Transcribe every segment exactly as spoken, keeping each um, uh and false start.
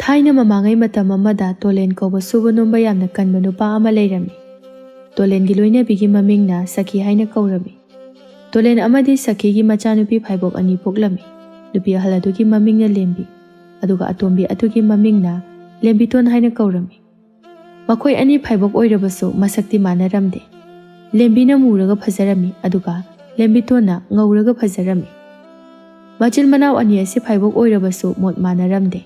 ꯊꯥꯏꯅ ꯃꯃꯥꯡꯉꯩ ꯃꯇꯝ ꯑꯃꯗ ꯇꯣꯂꯦꯟ ꯀꯧꯕ ꯁꯨꯕ ꯅꯣꯝꯕ ꯌꯥꯝꯅ ꯀꯟꯕ ꯅꯨꯄꯥ ꯑꯃ ꯂꯩꯔꯝꯃꯤ꯫ ꯇꯣꯂꯦꯟꯒꯤ ꯂꯣꯏꯅꯕꯤꯒꯤ ꯃꯃꯤꯡꯅ ꯁꯈꯤ ꯍꯥꯏꯅ ꯀꯧꯔꯝꯃꯤ꯫ ꯇꯣꯂꯦꯟ ꯑꯃꯗꯤ ꯁꯈꯤꯒꯤ ꯃꯆꯥꯅꯨꯄꯤ ꯐꯥꯏꯕꯣꯛ ꯑꯅꯤ ꯄꯣꯛꯂꯝꯃꯤ꯫ ꯅꯨꯄꯤ ꯑꯍꯜ ꯑꯗꯨꯒꯤ ꯃꯃꯤꯡꯅ ꯂꯦꯝꯕꯤ, ꯑꯗꯨꯒ ꯑꯇꯣꯝꯕꯤ ꯑꯗꯨꯒꯤ ꯃꯃꯤꯡꯅ ꯂꯦꯝꯕꯤꯇꯣꯟ ꯍꯥꯏꯅ ꯀꯧꯔꯝꯃꯤ꯫ ꯃꯈꯣꯏ ꯑꯅꯤ ꯐꯥꯏꯕꯣꯛ ꯑꯣꯏꯔꯕꯁꯨ ꯃꯁꯛꯇꯤ ꯃꯥꯟꯅꯔꯝꯗꯦ꯫ ꯂꯦꯝꯕꯤꯅ ꯃꯨꯔꯒ ꯐꯖꯔꯝꯃꯤ, ꯑꯗꯨꯒ ꯂꯦꯝꯕꯤꯇꯣꯟꯅ ꯉꯧꯔꯒ ꯐꯖꯔꯝꯃꯤ꯫ ꯃꯆꯤꯟ ꯃꯅꯥꯎ ꯑꯅꯤ ꯑꯁꯤ ꯐꯥꯏꯕꯣꯛ ꯑꯣꯏꯔꯕꯁꯨ ꯃꯣꯠ ꯃꯥꯟꯅꯔꯝꯗꯦ꯫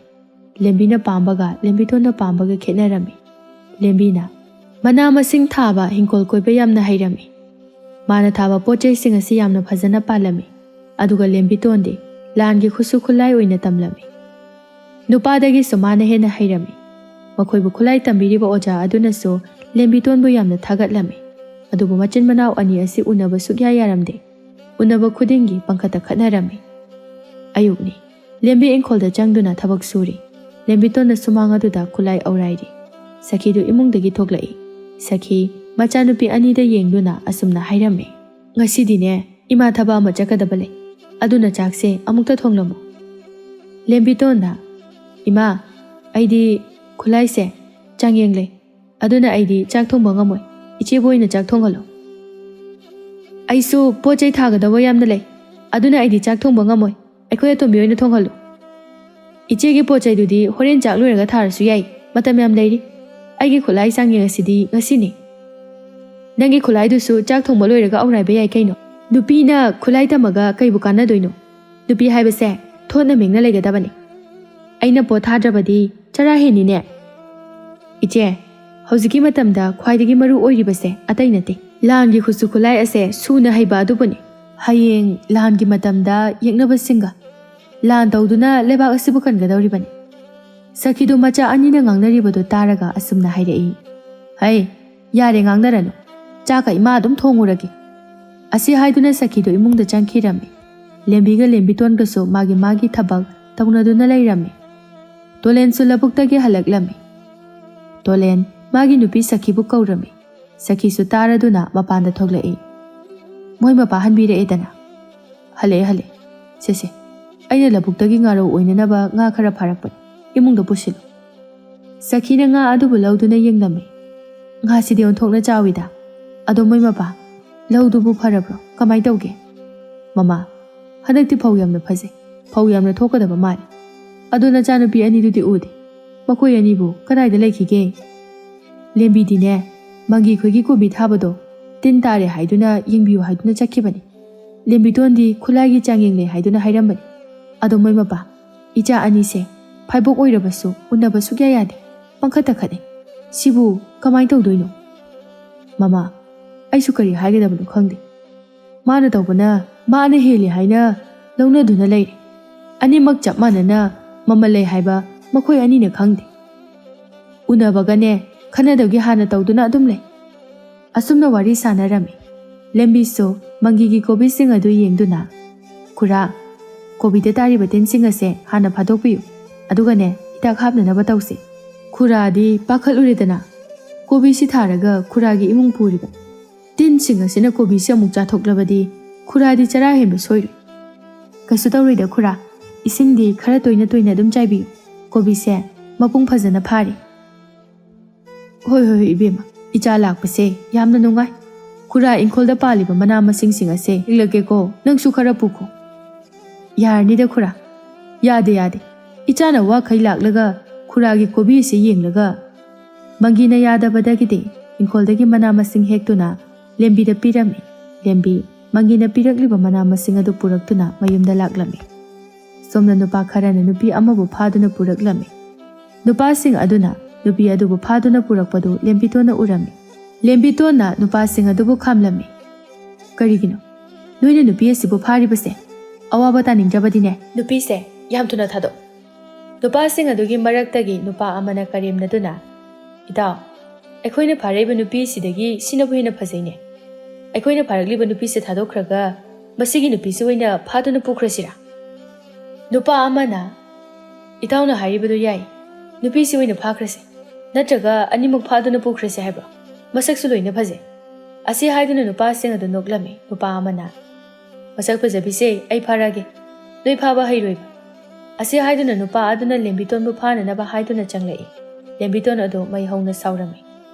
ꯂꯦꯝꯕꯤꯅ ꯄꯥꯝꯕꯒ ꯂꯦꯝꯕꯤꯇꯣꯟꯅ ꯄꯥꯝꯕꯒ ꯈꯦꯠꯅꯔꯝꯃꯤ꯫ ꯂꯦꯝꯕꯤꯅ ꯃꯅꯥ ꯃꯁꯤꯡ ꯊꯥꯕ, ꯍꯤꯡꯈꯣꯜ ꯀꯣꯏꯕ ꯌꯥꯝꯅ ꯍꯩꯔꯝꯃꯤ꯫ ꯃꯥꯅ ꯊꯥꯕ ꯄꯣꯠ ꯆꯩꯁꯤꯡ ꯑꯁꯤ ꯌꯥꯝꯅ ꯐꯖꯅ ꯄꯥꯜꯂꯝꯃꯤ, ꯑꯗꯨꯒ ꯂꯦꯝꯕꯤꯇꯣꯟꯗꯤ ꯂꯥꯟꯒꯤ ꯈꯨꯠꯁꯨ ꯈꯨꯠꯂꯥꯏ ꯑꯣꯏꯅ ꯇꯝꯂꯝꯃꯤ꯫ ꯅꯨꯄꯥꯗꯒꯤꯁꯨ ꯃꯥꯅ ꯍꯦꯟꯅ ꯍꯩꯔꯝꯃꯤ꯫ ꯃꯈꯣꯏꯕꯨ ꯈꯨꯠꯂꯥꯏ ꯇꯝꯕꯤꯔꯤꯕ ꯑꯣꯖꯥ ꯑꯗꯨꯅꯁꯨ ꯂꯦꯝꯕꯤꯇꯣꯟꯕꯨ ꯌꯥꯝꯅ ꯊꯥꯒꯠꯂꯝꯃꯤ꯫ ꯑꯗꯨꯕꯨ ꯃꯆꯤꯟ ꯃꯅꯥꯎ ꯑꯅꯤ ꯑꯁꯤ ꯎꯅꯕ ꯁꯨꯛꯌꯥ ꯌꯥꯔꯝꯗꯦ꯫ ꯎꯅꯕ ꯈꯨꯗꯤꯡꯒꯤ ꯄꯪꯈꯠꯇ ꯈꯠꯅꯔꯝꯃꯤ꯫ ꯑꯌꯨꯛꯅꯤ꯫ ꯂꯦꯝꯕꯤ ꯏꯪꯈꯣꯜꯗ ꯆꯪꯗꯨꯅ ꯊꯕꯛ ꯁꯨꯔꯤ꯫ ꯂꯦꯝꯕꯤꯇꯣꯟꯅ ꯁꯨꯃꯥꯡ ꯑꯗꯨꯗ ꯈꯨꯠꯂꯥꯏ ꯑꯧꯔꯥꯏꯔꯤ꯫ ꯁꯈꯤꯗꯨ ꯏꯃꯨꯡꯗꯒꯤ ꯊꯣꯛꯂꯛꯏ꯫ ꯁꯈꯤ ꯃꯆꯥꯅꯨꯄꯤ ꯑꯅꯤꯗ ꯌꯦꯡꯗꯨꯅ ꯑꯁꯨꯝꯅ ꯍꯥꯏꯔꯝꯃꯤ, "ꯉꯁꯤꯗꯤꯅꯦ, ꯏꯃꯥ ꯊꯕꯛ ꯑꯃ ꯆꯠꯀꯗꯕ ꯂꯩ꯫ ꯑꯗꯨꯅ ꯆꯥꯛꯁꯦ ꯑꯃꯨꯛꯇ ꯊꯣꯡꯂꯝꯃꯨ꯫" ꯂꯦꯝꯕꯤꯇꯣꯟꯅ, "ꯏꯃꯥ, ꯑꯩꯗꯤ ꯈꯨꯠꯂꯥꯏꯁꯦ ꯆꯥꯡꯌꯦꯡ ꯂꯩ꯫ ꯑꯗꯨꯅ ꯑꯩꯗꯤ ꯆꯥꯛ ꯊꯣꯡꯕ ꯉꯝꯃꯣꯏ꯫ ꯏꯆꯦꯕꯨ ꯑꯣꯏꯅ ꯆꯥꯛ ꯊꯣꯡꯍꯜꯂꯣ꯫" "ꯑꯩꯁꯨ ꯄꯣꯠ ꯆꯩ ꯊꯥꯒꯗꯕ ꯌꯥꯝꯅ ꯂꯩ꯫ ꯑꯗꯨꯅ ꯑꯩꯗꯤ ꯆꯥꯛ ꯊꯣꯡꯕ ꯉꯝꯃꯣꯏ꯫ ꯑꯩꯈꯣꯏ ꯑꯇꯣꯝꯕꯤ ꯑꯣꯏꯅ ꯊꯣꯡꯍꯜꯂꯨ꯫" "ꯏꯆꯦꯒꯤ ꯄꯣꯠ ꯆꯩꯗꯨꯗꯤ ꯍꯣꯔꯦꯟ ꯆꯥꯛ ꯂꯣꯏꯔꯒ ꯊꯥꯔꯁꯨ ꯌꯥꯏ꯫ ꯃꯇꯝ ꯌꯥꯝ ꯂꯩꯔꯤ꯫ ꯑꯩꯒꯤ ꯈꯨꯠꯂꯥꯏ ꯆꯥꯡꯌꯦꯡ ꯑꯁꯤꯗꯤ ꯉꯁꯤꯅꯤ꯫" "ꯅꯪꯒꯤ ꯈꯨꯠꯂꯥꯏꯗꯨꯁꯨ ꯆꯥꯛ ꯊꯣꯡꯕ ꯂꯣꯏꯔꯒ ꯑꯧꯔꯥꯏꯕ ꯌꯥꯏ ꯀꯩꯅꯣ꯫ ꯅꯨꯄꯤꯅ ꯈꯨꯠꯂꯥꯏ ꯇꯝꯃꯒ ꯀꯩꯕꯨ ꯀꯥꯟꯅꯗꯣꯏꯅꯣ? ꯅꯨꯄꯤ ꯍꯥꯏꯕꯁꯦ ꯊꯣꯠꯅ ꯃꯦꯡꯅ ꯂꯩꯒꯗꯕꯅꯤ꯫ ꯑꯩꯅ ꯄꯣꯠ ꯊꯥꯗ꯭ꯔꯕꯗꯤ ꯆꯔꯥ ꯍꯦꯟꯅꯤꯅꯦ꯫" "ꯏꯆꯦ, ꯍꯧꯖꯤꯛꯀꯤ ꯃꯇꯝꯗ ꯈ꯭ꯋꯥꯏꯗꯒꯤ ꯃꯔꯨ ꯑꯣꯏꯔꯤꯕꯁꯦ ꯑꯇꯩ ꯅꯠꯇꯦ꯫ ꯂꯥꯟꯒꯤ ꯈꯨꯠꯁꯨ ꯈꯨꯠꯂꯥꯏ ꯑꯁꯦ ꯁꯨꯅ ꯍꯩꯕ ꯑꯗꯨꯕꯨꯅꯤ꯫ ꯍꯌꯦꯡ ꯂꯥꯟꯒꯤ ꯃꯇꯝꯗ ꯌꯦꯛꯅꯕꯁꯤꯡꯒ ꯂꯥꯟ ꯇꯧꯗꯨꯅ ꯂꯩꯕꯥꯛ ꯑꯁꯤꯕꯨ ꯀꯟꯒꯗꯧꯔꯤꯕꯅꯤ꯫" ꯁꯈꯤꯗꯨ ꯃꯆꯥ ꯑꯅꯤꯅ ꯉꯥꯡꯅꯔꯤꯕꯗꯨ ꯇꯥꯔꯒ ꯑꯁꯨꯝꯅ ꯍꯥꯏꯔꯛꯏ, "ꯍꯩ, ꯌꯥꯔꯦ, ꯉꯥꯡꯅꯔꯅꯨ꯫ ꯆꯥꯛꯀ ꯏꯃꯥ ꯑꯗꯨꯝ ꯊꯣꯡꯉꯨꯔꯒꯦ꯫" ꯑꯁꯤ ꯍꯥꯏꯗꯨꯅ ꯁꯈꯤꯗꯨ ꯏꯃꯨꯡꯗ ꯆꯪꯈꯤꯔꯝꯃꯤ꯫ ꯂꯦꯝꯕꯤꯒ ꯂꯦꯝꯕꯤꯇꯣꯟꯒꯁꯨ ꯃꯥꯒꯤ ꯃꯥꯒꯤ ꯊꯕꯛ ꯇꯧꯅꯗꯨꯅ ꯂꯩꯔꯝꯃꯤ꯫ ꯇꯣꯂꯦꯟꯁꯨ ꯂꯧꯕꯨꯛꯇꯒꯤ ꯍꯜꯂꯛꯂꯝꯃꯤ꯫ ꯇꯣꯂꯦꯟ ꯃꯥꯒꯤ ꯅꯨꯄꯤ ꯁꯈꯤꯕꯨ ꯀꯧꯔꯝꯃꯤ꯫ ꯁꯈꯤꯁꯨ ꯇꯥꯔꯗꯨꯅ ꯃꯄꯥꯟꯗ ꯊꯣꯛꯂꯛꯏ꯫ "ꯃꯣꯏ ꯃꯄꯥ ꯍꯟꯕꯤꯔꯛꯑꯦꯗꯅ?" "ꯍꯜꯂꯛꯑꯦ, ꯍꯜꯂꯛꯑꯦ꯫ ꯁꯦ, ꯁꯦ, ꯑꯩꯅ ꯂꯧꯕꯨꯛꯇꯒꯤ ꯉꯥꯔꯧ ꯑꯣꯏꯅꯅꯕ ꯉꯥ ꯈꯔ ꯐꯥꯔꯛꯄꯅꯤ꯫ ꯏꯃꯨꯡꯗ ꯄꯨꯁꯤꯜꯂꯨ꯫ ꯁꯈꯤꯅ ꯉꯥ ꯑꯗꯨꯕꯨ ꯂꯧꯗꯨꯅ ꯌꯦꯡꯂꯝꯃꯤ꯫ "ꯉꯥꯁꯤꯗꯤ ꯑꯣꯟꯊꯣꯛꯅ ꯆꯥꯎꯏꯗ꯫ ꯑꯗꯣ ꯃꯣꯏ ꯃꯄꯥ, ꯂꯧꯗꯨꯕꯨ ꯐꯔꯕ꯭ꯔꯣ? ꯀꯃꯥꯏ ꯇꯧꯒꯦ?" "ꯃꯃꯥ, ꯍꯟꯗꯛꯇꯤ ꯐꯧ ꯌꯥꯝꯅ ꯐꯖꯩ꯫ ꯐꯧ ꯌꯥꯝꯅ ꯊꯣꯛꯀꯗꯕ ꯃꯥꯜꯂꯤ꯫ ꯑꯗꯣ ꯅꯆꯥꯅꯨꯄꯤ ꯑꯅꯤꯗꯨꯗꯤ ꯎꯗꯦ꯫ ꯃꯈꯣꯏ ꯑꯅꯤꯕꯨ ꯀꯗꯥꯏꯗ ꯂꯩꯈꯤꯒꯦ?" "ꯂꯦꯝꯕꯤꯗꯤꯅꯦ, ꯃꯪꯒꯤ ꯈꯣꯏꯒꯤ ꯀꯣꯕꯤ ꯊꯥꯕꯗꯣ ꯇꯤꯟ ꯇꯥꯔꯦ ꯍꯥꯏꯗꯨꯅ ꯌꯦꯡꯕꯤꯌꯨ ꯍꯥꯏꯗꯨꯅ ꯆꯠꯈꯤꯕꯅꯤ꯫ ꯂꯦꯝꯕꯤꯇꯣꯟꯗꯤ ꯈꯨꯠꯂꯥꯏꯒꯤ ꯆꯥꯡꯌꯦꯡ ꯂꯩ ꯍꯥꯏꯗꯨꯅ ꯍꯥꯏꯔꯝꯕꯅꯤ꯫ ꯑꯗꯣ ꯃꯣꯏ ꯃꯄꯥ, ꯏꯆꯥ ꯑꯅꯤꯁꯦ ꯐꯥꯏꯕꯣꯛ ꯑꯣꯏꯔꯕꯁꯨ ꯎꯅꯕ ꯁꯨꯛꯌꯥ ꯌꯥꯗꯦ꯫ ꯄꯪꯈꯠꯇ ꯈꯠꯅꯩ꯫ ꯁꯤꯕꯨ ꯀꯃꯥꯏ ꯇꯧꯗꯣꯏꯅꯣ?" "ꯃꯃꯥ, ꯑꯩꯁꯨ ꯀꯔꯤ ꯍꯥꯏꯒꯗꯕꯅꯣ ꯈꯪꯗꯦ꯫ ꯃꯥꯅ ꯇꯧꯕꯅ ꯃꯥꯅ ꯍꯦꯜꯂꯤ ꯍꯥꯏꯅ ꯂꯧꯅꯗꯨꯅ ꯂꯩꯔꯦ꯫ ꯑꯅꯤꯃꯛ ꯆꯞ ꯃꯥꯟꯅꯅ ꯃꯃꯜ ꯂꯩ ꯍꯥꯏꯕ ꯃꯈꯣꯏ ꯑꯅꯤꯅ ꯈꯪꯗꯦ꯫ ꯎꯅꯕꯒꯅꯦ, ꯈꯟꯅꯗꯕꯒꯤ ꯍꯥꯟꯅ ꯇꯧꯗꯨꯅ ꯑꯗꯨꯝ ꯂꯩ꯫" ꯑꯁꯨꯝꯅ ꯋꯥꯔꯤ ꯁꯥꯟꯅꯔꯝꯃꯤ꯫ ꯂꯦꯝꯕꯤꯁꯨ ꯃꯪꯒꯤꯒꯤ ꯀꯣꯕꯤꯁꯤꯡ ꯑꯗꯨ ꯌꯦꯡꯗꯨꯅ, "ꯈꯨꯔꯥ, ꯀꯣꯕꯤꯗ ꯇꯥꯔꯤꯕ ꯇꯤꯟꯁꯤꯡ ꯑꯁꯦ ꯍꯥꯟꯅ ꯐꯥꯗꯣꯛꯄꯤꯌꯨ, ꯑꯗꯨꯒꯅꯦ ꯍꯤꯗꯥꯛ ꯍꯥꯞꯅꯅꯕ ꯇꯧꯁꯤ꯫" ꯈꯨꯔꯥꯗꯤ ꯄꯥꯈꯠꯂꯨꯔꯦꯗꯅ꯫ ꯀꯣꯕꯤꯁꯤ ꯊꯥꯔꯒ ꯈꯨꯔꯥꯒꯤ ꯏꯃꯨꯡ ꯄꯨꯔꯤꯕ ꯇꯤꯟꯁꯤꯡ ꯑꯁꯤꯅ ꯀꯣꯕꯤꯁꯤ ꯑꯃꯨꯛ ꯆꯥꯊꯣꯛꯂꯕꯗꯤ ꯈꯨꯔꯥꯗꯤ ꯆꯔꯥ ꯍꯦꯟꯕ ꯁꯣꯏꯔꯣꯏ꯫ "ꯀꯩꯁꯨ ꯇꯧꯔꯣꯏꯗ ꯈꯨꯔꯥ, ꯏꯁꯤꯡꯗꯤ ꯈꯔ ꯇꯣꯏꯅ ꯇꯣꯏꯅ ꯑꯗꯨꯝ ꯆꯥꯏꯕꯤꯌꯨ꯫ ꯀꯣꯕꯤꯁꯦ ꯃꯄꯨꯡ ꯐꯖꯅ ꯐꯥꯔꯦ꯫" "ꯍꯣꯏ, ꯍꯣꯏ, ꯍꯣꯏ, ꯏꯕꯦꯝꯃ, ꯏꯆꯥ ꯂꯥꯛꯄꯁꯦ ꯌꯥꯝꯅ ꯅꯨꯡꯉꯥꯏ꯫ ꯈꯨꯔꯥ ꯏꯪꯈꯣꯜꯗ ꯄꯥꯜꯂꯤꯕ ꯃꯅꯥ ꯃꯁꯤꯡꯁꯤꯡ ꯑꯁꯦ ꯍꯦꯛꯂꯛꯀꯦꯀꯣ, ꯅꯪꯁꯨ ꯈꯔ ꯄꯨꯈꯣ꯫" "ꯌꯥꯔꯅꯤꯗ ꯈꯨꯔꯥ꯫" "ꯌꯥꯗꯦ, ꯌꯥꯗꯦ꯫ ꯏꯆꯥꯅ ꯋꯥꯈꯩ ꯂꯥꯛꯂꯒ ꯈꯨꯔꯥꯒꯤ ꯀꯣꯕꯤ ꯑꯁꯤ ꯌꯦꯡꯂꯒ" ꯃꯪꯒꯤꯅ ꯌꯥꯗꯕꯗꯒꯤꯗꯤ ꯏꯪꯈꯣꯜꯗꯒꯤ ꯃꯅꯥ ꯃꯁꯤꯡ ꯍꯦꯛꯇꯨꯅ ꯂꯦꯝꯕꯤꯗ ꯄꯤꯔꯝꯃꯤ꯫ ꯂꯦꯝꯕꯤ ꯃꯪꯒꯤꯅ ꯄꯤꯔꯛꯂꯤꯕ ꯃꯅꯥ ꯃꯁꯤꯡ ꯑꯗꯨ ꯄꯨꯔꯛꯇꯨꯅ ꯃꯌꯨꯝꯗ ꯂꯥꯛꯂꯝꯃꯤ꯫ ꯁꯣꯝꯅ ꯅꯨꯄꯥ ꯈꯔꯅ ꯅꯨꯄꯤ ꯑꯃꯕꯨ ꯐꯥꯗꯨꯅ ꯄꯨꯔꯛꯂꯝꯃꯤ꯫ ꯅꯨꯄꯥꯁꯤꯡ ꯑꯗꯨꯅ ꯅꯨꯄꯤ ꯑꯗꯨꯕꯨ ꯐꯥꯗꯨꯅ ꯄꯨꯔꯛꯄꯗꯨ ꯂꯦꯝꯕꯤꯇꯣꯟꯅ ꯎꯔꯝꯃꯤ꯫ ꯂꯦꯝꯕꯤꯇꯣꯟꯅ ꯅꯨꯄꯥꯁꯤꯡ ꯑꯗꯨꯕꯨ ꯈꯥꯝꯂꯝꯃꯤ꯫ "ꯀꯔꯤꯒꯤꯅꯣ ꯅꯣꯏꯅ ꯅꯨꯄꯤ ꯑꯁꯤꯕꯨ ꯐꯥꯔꯤꯕꯁꯦ? ꯑꯋꯥꯕ ꯇꯥꯅꯤꯡꯗ꯭ꯔꯕꯗꯤꯅꯦ, ꯅꯨꯄꯤꯁꯦ ꯌꯥꯝ ꯊꯨꯅ ꯊꯥꯗꯣꯛ꯫" ꯅꯨꯄꯥꯁꯤꯡ ꯑꯗꯨꯒꯤ ꯃꯔꯛꯇꯒꯤ ꯅꯨꯄꯥ ꯑꯃꯅ ꯀꯔꯦꯝꯅꯗꯨꯅ, "ꯏꯇꯥꯎ, ꯑꯩꯈꯣꯏꯅ ꯐꯥꯔꯛꯏꯕ ꯅꯨꯄꯤꯁꯤꯗꯒꯤ ꯁꯤꯅꯕꯨ ꯍꯦꯟꯅ ꯐꯖꯩꯅꯦ꯫ ꯑꯩꯈꯣꯏꯅ ꯐꯥꯔꯛꯂꯤꯕ ꯅꯨꯄꯤꯁꯦ ꯊꯥꯗꯣꯛꯈ꯭ꯔꯒ ꯃꯁꯤꯒꯤ ꯅꯨꯄꯤꯁꯤ ꯑꯣꯏꯅ ꯐꯥꯗꯨꯅ ꯄꯨꯈ꯭ꯔꯁꯤꯔꯥ?" ꯅꯨꯄꯥ ꯑꯃꯅ, "ꯏꯇꯥꯎꯅ ꯍꯥꯏꯔꯤꯕꯗꯨ ꯌꯥꯏ, ꯅꯨꯄꯤꯁꯤ ꯑꯣꯏꯅ ꯐꯥꯈ꯭ꯔꯁꯦ꯫ ꯅꯠꯇ꯭ꯔꯒ ꯑꯅꯤꯃꯛ ꯐꯥꯗꯨꯅ ꯄꯨꯈ꯭ꯔꯁꯦ ꯍꯥꯏꯕ꯭ꯔꯣ? ꯃꯁꯛꯁꯨ ꯂꯣꯏꯅ ꯐꯖꯩ꯫" ꯑꯁꯤ ꯍꯥꯏꯗꯨꯅ ꯅꯨꯄꯥꯁꯤꯡ ꯑꯗꯨ ꯅꯣꯛꯂꯝꯃꯤ꯫ ꯅꯨꯄꯥ ꯑꯃꯅ, "ꯃꯁꯛ ꯐꯖꯕꯤꯁꯦ ꯑꯩ ꯐꯥꯔꯛꯑꯒꯦ, ꯅꯣꯏ ꯐꯥꯕ ꯍꯩꯔꯣꯏꯕ꯫" ꯑꯁꯤ ꯍꯥꯏꯗꯨꯅ ꯅꯨꯄꯥ ꯑꯗꯨꯅ ꯂꯦꯝꯕꯤꯇꯣꯟꯕꯨ ꯐꯥꯅꯅꯕ ꯍꯥꯏꯗꯨꯅ ꯆꯪꯂꯛꯏ꯫ ꯂꯦꯝꯕꯤꯇꯣꯟ ꯑꯗꯨ ꯃꯩ ꯍꯧꯅ ꯁꯥꯎꯔꯝꯃꯤ꯫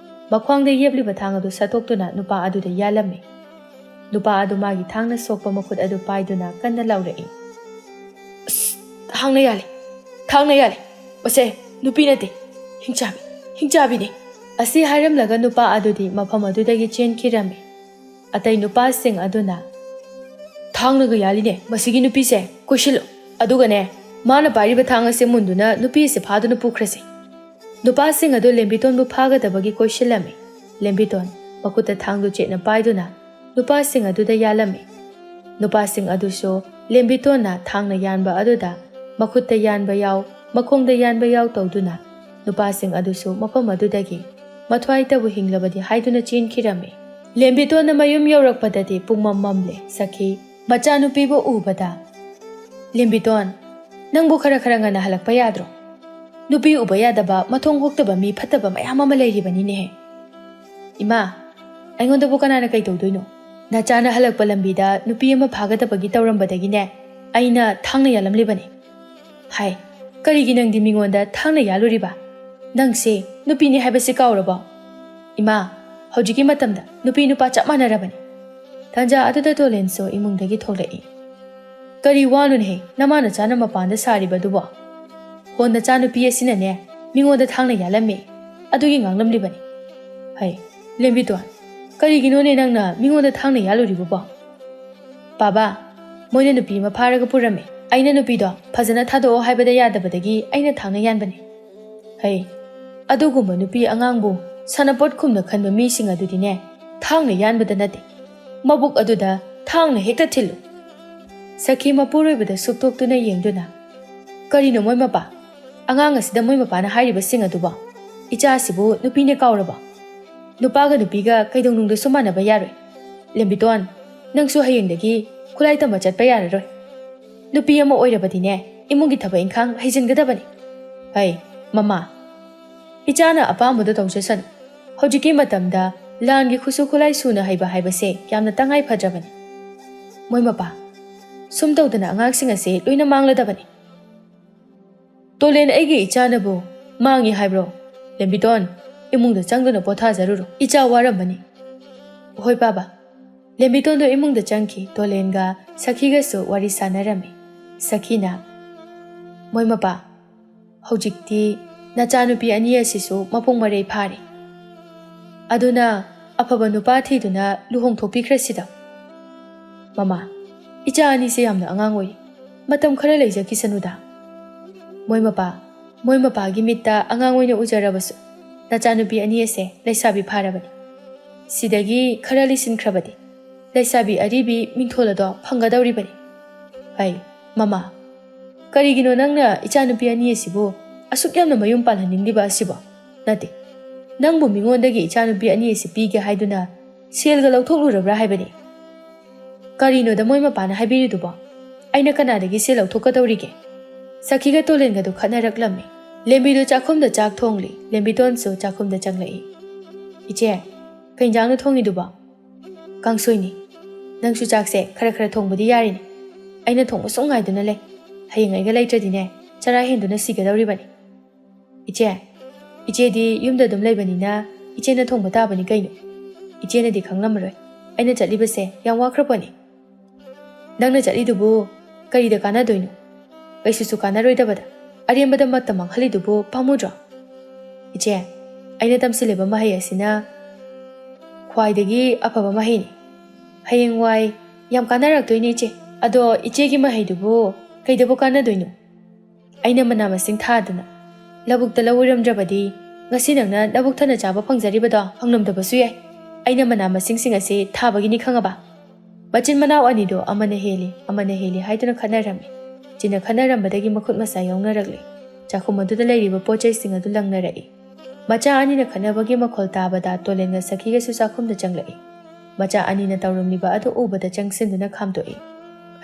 ꯃꯈ꯭ꯋꯥꯡꯗ ꯌꯦꯞꯂꯤꯕ ꯊꯥꯡ ꯑꯗꯨ ꯁꯠꯇꯣꯛꯇꯨꯅ ꯅꯨꯄꯥ ꯑꯗꯨꯗ ꯌꯥꯜꯂꯝꯃꯤ꯫ ꯅꯨꯄꯥ ꯑꯗꯨ ꯃꯥꯒꯤ ꯊꯥꯡꯅ ꯁꯣꯛꯄ ꯃꯈꯨꯠ ꯑꯗꯨ ꯄꯥꯏꯗꯨꯅ ꯀꯟꯅ ꯂꯥꯎꯔꯛꯏ, "ꯑꯁ, ꯊꯥꯡꯅ ꯌꯥꯜꯂꯦ! ꯊꯥꯡꯅ ꯌꯥꯜꯂꯦ! ꯃꯁꯦ ꯅꯨꯄꯤ ꯅꯠꯇꯦ, ꯍꯤꯡꯆꯥꯕꯤ, ꯍꯤꯡꯆꯥꯕꯤꯅꯦ!" ꯑꯁꯤ ꯍꯥꯏꯔꯝꯂꯒ ꯅꯨꯄꯥ ꯑꯗꯨꯗꯤ ꯃꯐꯝ ꯑꯗꯨꯗꯒꯤ ꯆꯦꯟꯈꯤꯔꯝꯃꯤ꯫ ꯑꯇꯩ ꯅꯨꯄꯥꯁꯤꯡ ꯑꯗꯨꯅ, "ꯊꯥꯡꯅꯒ ꯌꯥꯜꯂꯤꯅꯦ ꯃꯁꯤꯒꯤ ꯅꯨꯄꯤꯁꯦ, ꯀꯣꯏꯁꯤꯜꯂꯨ꯫ ꯑꯗꯨꯒꯅꯦ, ꯃꯥꯅ ꯄꯥꯏꯔꯤꯕ ꯊꯥꯡ ꯑꯁꯦ ꯃꯨꯟꯗꯨꯅ ꯅꯨꯄꯤ ꯑꯁꯦ ꯐꯥꯗꯨꯅ ꯄꯨꯈ꯭ꯔꯁꯦ꯫" ꯅꯨꯄꯥꯁꯤꯡ ꯑꯗꯨ ꯂꯦꯝꯕꯤꯇꯣꯟꯕꯨ ꯐꯥꯒꯗꯕꯒꯤ ꯀꯣꯏꯁꯤꯜꯂꯝꯃꯤ꯫ ꯂꯦꯝꯕꯤꯇꯣꯟ ꯃꯈꯨꯠꯇ ꯊꯥꯡꯗꯨ ꯆꯦꯠꯅ ꯄꯥꯏꯗꯨꯅ ꯅꯨꯄꯥꯁꯤꯡ ꯑꯗꯨꯗ ꯌꯥꯜꯂꯝꯃꯤ꯫ ꯅꯨꯄꯥꯁꯤꯡ ꯑꯗꯨꯁꯨ ꯂꯦꯝꯕꯤꯇꯣꯟꯅ ꯊꯥꯡꯅ ꯌꯥꯟꯕ ꯑꯗꯨꯗ ꯃꯈꯨꯠꯇ ꯌꯥꯟꯕ ꯌꯥꯎ, ꯃꯈꯣꯡꯗ ꯌꯥꯟꯕ ꯌꯥꯎ ꯇꯧꯗꯨꯅ ꯅꯨꯄꯥꯁꯤꯡ ꯑꯗꯨꯁꯨ ꯃꯐꯝ ꯑꯗꯨꯗꯒꯤ ꯃꯊ꯭ꯋꯥꯏꯇꯕꯨ ꯍꯤꯡꯂꯕꯗꯤ ꯍꯥꯏꯗꯨꯅ ꯆꯦꯟꯈꯤꯔꯝꯃꯤ꯫ ꯂꯦꯝꯕꯤꯇꯣꯟꯅ ꯃꯌꯨꯝ ꯌꯧꯔꯛꯄꯗꯗꯤ ꯄꯨꯡꯃꯝ ꯃꯝꯂꯦ꯫ ꯁꯈꯤ ꯃꯆꯥꯅꯨꯄꯤꯕꯨ ꯎꯕꯗ, "ꯂꯦꯝꯕꯤꯇꯣꯟ, ꯅꯪꯕꯨ ꯈꯔ ꯈꯔ ꯉꯟꯅ ꯍꯜꯂꯛꯄ ꯌꯥꯗ꯭ꯔꯣ? ꯅꯨꯄꯤ ꯎꯕ ꯌꯥꯗꯕ, ꯃꯊꯣꯡ ꯍꯣꯛꯇꯕ ꯃꯤ ꯐꯠꯇꯕ ꯃꯌꯥꯝ ꯑꯃ ꯂꯩꯔꯤꯕꯅꯤꯅꯦꯍꯦ꯫" "ꯏꯃꯥ, ꯑꯩꯉꯣꯟꯗꯕꯨ ꯀꯅꯥꯅ ꯀꯩ ꯇꯧꯗꯣꯏꯅꯣ? ꯅꯆꯥꯅ ꯍꯜꯂꯛꯄ ꯂꯝꯕꯤꯗ ꯅꯨꯄꯤ ꯑꯃ ꯐꯥꯒꯗꯕꯒꯤ ꯇꯧꯔꯝꯕꯗꯒꯤꯅꯦ ꯑꯩꯅ ꯊꯥꯡꯅ ꯌꯥꯜꯂꯝꯂꯤꯕꯅꯤ꯫" "ꯍꯥꯏ, ꯀꯔꯤꯒꯤ ꯅꯪꯗꯤ ꯃꯤꯉꯣꯟꯗ ꯊꯥꯡꯅ ꯌꯥꯜꯂꯨꯔꯤꯕ? ꯅꯪꯁꯦ ꯅꯨꯄꯤꯅꯤ ꯍꯥꯏꯕꯁꯤ ꯀꯥꯎꯔꯕꯣ? ꯏꯃꯥ, ꯍꯧꯖꯤꯛꯀꯤ ꯃꯇꯝꯗ ꯅꯨꯄꯤ ꯅꯨꯄꯥ ꯆꯞ ꯃꯥꯟꯅꯔꯕꯅꯤ꯫" ꯇꯥꯟꯖꯥ ꯑꯗꯨꯗ ꯇꯣꯂꯦꯟꯁꯨ ꯏꯃꯨꯡꯗꯒꯤ ꯊꯣꯛꯂꯛꯏ꯫ "ꯀꯔꯤ ꯋꯥꯅꯣꯅꯦꯍꯦ ꯅꯃꯥ ꯅꯆꯥꯅ ꯃꯄꯥꯟꯗ ꯁꯥꯔꯤꯕꯗꯨꯕꯣ?" "ꯍꯣ, ꯅꯆꯥꯅꯨꯄꯤ ꯑꯁꯤꯅꯅꯦ ꯃꯤꯉꯣꯟꯗ ꯊꯥꯡꯅ ꯌꯥꯜꯂꯝꯃꯤ, ꯑꯗꯨꯒꯤ ꯉꯥꯡꯂꯝꯂꯤꯕꯅꯤ꯫" "ꯍꯩ, ꯂꯦꯝꯕꯤꯇꯣꯟ, ꯀꯔꯤꯒꯤꯅꯣꯅꯦ ꯅꯪꯅ ꯃꯤꯉꯣꯟꯗ ꯊꯥꯡꯅ ꯌꯥꯜꯂꯨꯔꯤꯕꯕꯣ?" "ꯕꯥꯕꯥ, ꯃꯣꯏꯅ ꯅꯨꯄꯤ ꯑꯃ ꯐꯥꯔꯒ ꯄꯨꯔꯝꯃꯤ꯫ ꯑꯩꯅ ꯅꯨꯄꯤꯗꯣ ꯐꯖꯅ ꯊꯥꯗꯣꯛꯑꯣ ꯍꯥꯏꯕꯗ ꯌꯥꯗꯕꯗꯒꯤ ꯑꯩꯅ ꯊꯥꯡꯅ ꯌꯥꯟꯕꯅꯤ꯫" "ꯍꯩ, ꯑꯗꯨꯒꯨꯝꯕ ꯅꯨꯄꯤ ꯑꯉꯥꯡꯕꯨ ꯁꯥꯟꯅꯄꯣꯠ ꯈꯨꯝꯅ ꯈꯟꯕ ꯃꯤꯁꯤꯡ ꯑꯗꯨꯗꯤꯅꯦ ꯊꯥꯡꯅ ꯌꯥꯟꯕꯗ ꯅꯠꯇꯦ, ꯃꯕꯨꯛ ꯑꯗꯨꯗ ꯊꯥꯡꯅ ꯍꯦꯛꯇ ꯊꯤꯜꯂꯨ꯫" ꯁꯈꯤ ꯃꯄꯨꯔꯣꯏꯕꯗ ꯁꯨꯛꯇꯣꯛꯇꯨꯅ ꯌꯦꯡꯗꯨꯅ, "ꯀꯔꯤꯅꯣ ꯃꯣꯏ ꯃꯄꯥ? ꯑꯉꯥꯡ ꯑꯁꯤꯗ ꯃꯣꯏ ꯃꯄꯥꯅ ꯍꯥꯏꯔꯤꯕꯁꯤꯡ ꯑꯗꯨꯕꯣ? ꯏꯆꯥꯁꯤꯕꯨ ꯅꯨꯄꯤꯅꯦ ꯀꯥꯎꯔꯕꯣ? ꯅꯨꯄꯥꯒ ꯅꯨꯄꯤꯒ ꯀꯩꯗꯧꯅꯨꯡꯗꯁꯨ ꯃꯥꯟꯅꯕ ꯌꯥꯔꯣꯏ꯫ ꯂꯦꯝꯕꯤꯇꯣꯟ, ꯅꯪꯁꯨ ꯍꯌꯦꯡꯗꯒꯤ ꯈꯨꯠꯂꯥꯏ ꯇꯝꯕ ꯆꯠꯄ ꯌꯥꯔꯔꯣꯏ꯫ ꯅꯨꯄꯤ ꯑꯃ ꯑꯣꯏꯔꯕꯗꯤꯅꯦ ꯏꯃꯨꯡꯒꯤ ꯊꯕꯛ ꯏꯪꯈꯥꯡ ꯍꯩꯖꯤꯟꯒꯗꯕꯅꯤ꯫" "ꯍꯩ, ꯃꯃꯥ, ꯏꯆꯥꯅ ꯑꯄꯥꯝꯕꯗꯣ ꯇꯧꯖꯁꯅꯨ꯫ ꯍꯧꯖꯤꯛꯀꯤ ꯃꯇꯝꯗ ꯂꯥꯟꯒꯤ ꯈꯨꯠꯁꯨ ꯈꯨꯠꯂꯥꯏ ꯁꯨꯅ ꯍꯩꯕ ꯍꯥꯏꯕꯁꯦ ꯌꯥꯝꯅ ꯇꯉꯥꯏ ꯐꯗ꯭ꯔꯕꯅꯤ꯫ ꯃꯣꯏ ꯃꯄꯥ, ꯁꯨꯝ ꯇꯧꯗꯅ ꯑꯉꯥꯡꯁꯤꯡ ꯑꯁꯦ ꯂꯣꯏꯅ ꯃꯥꯡꯂꯗꯕꯅꯤ꯫" "ꯇꯣꯂꯦꯟ, ꯑꯩꯒꯤ ꯏꯆꯥꯅꯕꯨ ꯃꯥꯡꯉꯤ ꯍꯥꯏꯕ꯭ꯔꯣ? ꯂꯦꯝꯕꯤꯇꯣꯟ, ꯏꯃꯨꯡꯗ ꯆꯪꯗꯨꯅ ꯄꯣꯊꯥꯖꯔꯨꯔꯣ, ꯏꯆꯥ ꯋꯥꯔꯝꯃꯅꯤ꯫" "ꯍꯣꯏ ꯄꯥꯕ꯫" ꯂꯦꯝꯕꯤꯇꯣꯟꯗꯣ ꯏꯃꯨꯡꯗ ꯆꯪꯈꯤ꯫ ꯇꯣꯂꯦꯟꯒ ꯁꯈꯤꯒꯁꯨ ꯋꯥꯔꯤ ꯁꯥꯟꯅꯔꯝꯃꯤ꯫ ꯁꯈꯤꯅ, "ꯃꯣꯏ ꯃꯄꯥ, ꯍꯧꯖꯤꯛꯇꯤ ꯅꯆꯥꯅꯨꯄꯤ ꯑꯅꯤ ꯑꯁꯤꯁꯨ ꯃꯄꯨꯡ ꯃꯔꯩ ꯐꯥꯔꯦ꯫ ꯑꯗꯨꯅ ꯑꯐꯕ ꯅꯨꯄꯥ ꯊꯤꯗꯨꯅ ꯂꯨꯍꯣꯡꯊꯣꯛꯄꯤꯈ꯭ꯔꯁꯤꯗ꯫" "ꯃꯃꯥ, ꯏꯆꯥ ꯑꯅꯤꯁꯦ ꯌꯥꯝꯅ ꯑꯉꯥꯡ ꯑꯣꯏꯔꯤ꯫ ꯃꯇꯝ ꯈꯔ ꯂꯩꯖꯈꯤꯁꯅꯨꯗ꯫" "ꯃꯣꯏ ꯃꯄꯥ, ꯃꯣꯏ ꯃꯄꯥꯒꯤ ꯃꯤꯠꯇ ꯑꯉꯥꯡ ꯑꯣꯏꯅ ꯎꯖꯔꯕꯁꯨ ꯅꯆꯥꯅꯨꯄꯤ ꯑꯅꯤ ꯑꯁꯦ ꯂꯩꯁꯥꯕꯤ ꯐꯥꯔꯕꯅꯤ꯫ ꯁꯤꯗꯒꯤ ꯈꯔ ꯂꯤꯁꯤꯟꯈ꯭ꯔꯕꯗꯤ ꯂꯩꯁꯥꯕꯤ ꯑꯔꯤꯕꯤ ꯃꯤꯡꯊꯣꯜ ꯑꯗꯣ ꯐꯪꯒꯗꯧꯔꯤꯕꯅꯤ꯫" "ꯍꯩ, ꯃꯃꯥ, ꯀꯔꯤꯒꯤꯅꯣ ꯅꯪꯅ ꯏꯆꯥꯅꯨꯄꯤ ꯑꯅꯤ ꯑꯁꯤꯕꯨ ꯑꯁꯨꯛ ꯌꯥꯝꯅ ꯃꯌꯨꯝ ꯄꯥꯜꯍꯟꯅꯤꯡꯂꯤꯕ ꯑꯁꯤꯕꯣ? ꯅꯠꯇꯦ, ꯅꯪꯕꯨ ꯃꯤꯉꯣꯟꯗꯒꯤ ꯏꯆꯥꯅꯨꯄꯤ ꯑꯅꯤ ꯑꯁꯤ ꯄꯤꯒꯦ ꯍꯥꯏꯗꯨꯅ ꯁꯦꯜꯒ ꯂꯧꯊꯣꯛꯂꯨꯔꯕ꯭ꯔꯥ ꯍꯥꯏꯕꯅꯤ?" "ꯀꯔꯤꯅꯣꯗ ꯃꯣꯏ ꯃꯄꯥꯅ ꯍꯥꯏꯕꯤꯔꯤꯗꯨꯕꯣ? ꯑꯩꯅ ꯀꯅꯥꯗꯒꯤ ꯁꯦꯜ ꯂꯧꯊꯣꯛꯀꯗꯧꯔꯤꯒꯦ?" ꯁꯈꯤꯒ ꯇꯣꯂꯦꯟꯒꯗꯨ ꯈꯠꯅꯔꯛꯂꯝꯃꯤ꯫ ꯂꯦꯝꯕꯤꯗꯨ ꯆꯥꯛꯈꯨꯝꯗ ꯆꯥꯛ ꯊꯣꯡꯂꯤ꯫ ꯂꯦꯝꯕꯤꯇꯣꯟꯁꯨ ꯆꯥꯛꯈꯨꯝꯗ ꯆꯪꯂꯛꯏ꯫ "ꯏꯆꯦ, ꯀꯩ ꯏꯟꯖꯥꯡꯅꯣ ꯊꯣꯡꯉꯤꯗꯨꯕꯣ?" "ꯀꯥꯡꯁꯣꯏꯅꯤ꯫ ꯅꯪꯁꯨ ꯆꯥꯛꯁꯦ ꯈꯔ ꯈꯔ ꯊꯣꯡꯕꯗꯤ ꯌꯥꯔꯤꯅꯦ꯫ ꯑꯩꯅ ꯊꯣꯡꯕ ꯁꯨꯝ ꯉꯥꯏꯗꯨꯅ ꯂꯩ꯫ ꯍꯌꯦꯡ ꯑꯩꯒ ꯂꯩꯇ꯭ꯔꯗꯤꯅꯦ, ꯆꯔꯥ ꯍꯦꯟꯗꯨꯅ ꯁꯤꯒꯗꯧꯔꯤꯕꯅꯤ꯫" "ꯏꯆꯦ, ꯏꯆꯦꯗꯤ ꯌꯨꯝꯗ ꯑꯗꯨꯝ ꯂꯩꯕꯅꯤꯅ ꯏꯆꯦꯅ ꯊꯣꯡꯕ ꯇꯥꯕꯅꯤ ꯀꯩꯅꯣ꯫ ꯏꯆꯦꯅꯗꯤ ꯈꯪꯂꯝꯃꯔꯣꯏ꯫ ꯑꯩꯅ ꯆꯠꯂꯤꯕꯁꯦ ꯌꯥꯝ ꯋꯥꯈ꯭ꯔꯄꯣꯠꯅꯤ꯫" "ꯅꯪꯅ ꯆꯠꯂꯤꯗꯨꯕꯨ ꯀꯔꯤꯗ ꯀꯥꯟꯅꯗꯣꯏꯅꯣ? ꯀꯩꯁꯨꯁꯨ ꯀꯥꯟꯅꯔꯣꯏꯗꯕꯗ꯫ ꯑꯔꯦꯝꯕꯗ ꯃꯇꯝ ꯃꯥꯡꯍꯜꯂꯤꯗꯨꯕꯨ ꯄꯥꯝꯃꯨꯗ꯭ꯔꯣ?" "ꯏꯆꯦ, ꯑꯩꯅ ꯇꯝꯁꯤꯜꯂꯤꯕ ꯃꯍꯩ ꯑꯁꯤꯅ ꯈ꯭ꯋꯥꯏꯗꯒꯤ ꯑꯐꯕ ꯃꯍꯩꯅꯤ꯫ ꯍꯌꯦꯡꯋꯥꯏ ꯌꯥꯝ ꯀꯥꯟꯅꯔꯛꯇꯣꯏꯅꯤ ꯏꯆꯦ꯫ ꯑꯗꯣ ꯏꯆꯦꯒꯤ ꯃꯍꯩꯗꯨꯕꯨ ꯀꯩꯗꯕꯨ ꯀꯥꯟꯅꯗꯣꯏꯅꯣ? ꯑꯩꯅ ꯃꯅꯥ ꯃꯁꯤꯡ ꯊꯥꯗꯅ ꯂꯧꯕꯨꯛꯇ ꯂꯧ ꯎꯔꯝꯗ꯭ꯔꯕꯗꯤ ꯉꯁꯤ ꯅꯪꯅ ꯂꯧꯕꯨꯛ ꯊꯟꯅ ꯆꯥꯕ ꯐꯪꯖꯔꯤꯕꯗꯣ ꯐꯪꯂꯝꯗꯕꯁꯨ ꯌꯥꯏ꯫ ꯑꯩꯅ ꯃꯅꯥ ꯃꯁꯤꯡꯁꯤꯡ ꯑꯁꯤ ꯊꯥꯕꯒꯤꯅꯤ ꯈꯪꯉꯕ?" ꯃꯆꯤꯟ ꯃꯅꯥꯎ ꯑꯅꯤꯗꯨ ꯑꯃꯅ ꯍꯦꯜꯂꯤ, ꯑꯃꯅ ꯍꯦꯜꯂꯤ ꯍꯥꯏꯗꯨꯅ ꯈꯠꯅꯔꯝꯃꯤ꯫ ꯆꯤꯟꯅ ꯈꯠꯅꯔꯝꯕꯗꯒꯤ ꯃꯈꯨꯠ ꯃꯁꯥ ꯌꯥꯎꯅꯔꯛꯂꯤ꯫ ꯆꯥꯛꯈꯨꯝ ꯑꯗꯨꯗ ꯂꯩꯔꯤꯕ ꯄꯣꯠ ꯆꯩꯁꯤꯡ ꯑꯗꯨ ꯂꯪꯅꯔꯛꯏ꯫ ꯃꯆꯥ ꯑꯅꯤꯅ ꯈꯠꯅꯕꯒꯤ ꯃꯈꯣꯜ ꯇꯥꯕꯗ ꯇꯣꯂꯦꯟꯒ ꯁꯈꯤꯒꯁꯨ ꯆꯥꯛꯈꯨꯝꯗ ꯆꯪꯂꯛꯏ꯫ ꯃꯆꯥ ꯑꯅꯤꯅ ꯇꯧꯔꯝꯂꯤꯕ ꯑꯗꯨ ꯎꯕꯗ ꯆꯪꯁꯤꯟꯗꯨꯅ ꯈꯥꯝꯗꯣꯛꯏ꯫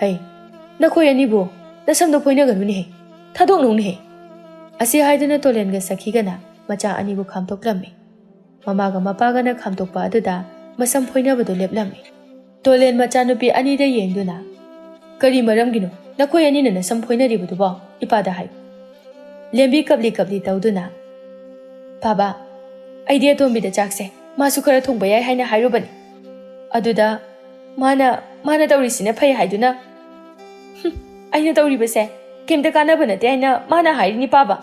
"ꯍꯩ, ꯅꯈꯣꯏ ꯑꯅꯤꯕꯨ ꯅꯁꯝꯗꯣ ꯐꯣꯏꯅꯒꯅꯨꯅꯦꯍꯦ, ꯊꯥꯗꯣꯛꯅꯧꯅꯦꯍꯦ!" ꯑꯁꯤ ꯍꯥꯏꯗꯨꯅ ꯇꯣꯂꯦꯟꯒ ꯁꯈꯤꯒꯅ ꯃꯆꯥ ꯑꯅꯤꯕꯨ ꯈꯥꯝꯗꯣꯛꯂꯝꯃꯤ꯫ ꯃꯃꯥꯒ ꯃꯄꯥꯒꯅ ꯈꯥꯝꯗꯣꯛꯄ ꯑꯗꯨꯗ ꯃꯁꯝ ꯐꯣꯏꯅꯕꯗꯨ ꯂꯦꯞꯂꯝꯃꯤ꯫ ꯇꯣꯂꯦꯟ ꯃꯆꯥꯅꯨꯄꯤ ꯑꯅꯤꯗ ꯌꯦꯡꯗꯨꯅ, "ꯀꯔꯤ ꯃꯔꯝꯒꯤꯅꯣ ꯅꯈꯣꯏ ꯑꯅꯤꯅ ꯅꯁꯝ ꯐꯣꯏꯅꯔꯤꯕꯗꯨꯕꯣ? ꯏꯄꯥꯗ ꯍꯥꯏꯌꯨ꯫" ꯂꯦꯝꯕꯤ ꯀꯞꯂꯤ ꯀꯞꯂꯤ ꯇꯧꯗꯨꯅ, "ꯄꯥꯕ, ꯑꯩꯗꯤ ꯑꯇꯣꯝꯕꯤꯗ ꯆꯥꯛꯁꯦ ꯃꯥꯁꯨ ꯈꯔ ꯊꯣꯡꯕ ꯌꯥꯏ ꯍꯥꯏꯅ ꯍꯥꯏꯔꯨꯕꯅꯤ꯫ ꯑꯗꯨꯗ ꯃꯥꯅ, ꯃꯥꯅ ꯇꯧꯔꯤꯁꯤꯅ ꯐꯩ ꯍꯥꯏꯗꯨꯅ, ꯍꯨꯝ, ꯑꯩꯅ ꯇꯧꯔꯤꯕꯁꯦ ꯀꯩꯝꯇ ꯀꯥꯟꯅꯕ ꯅꯠꯇꯦ ꯍꯥꯏꯅ ꯃꯥꯅ ꯍꯥꯏꯔꯤꯅꯤ ꯄꯥꯕ꯫"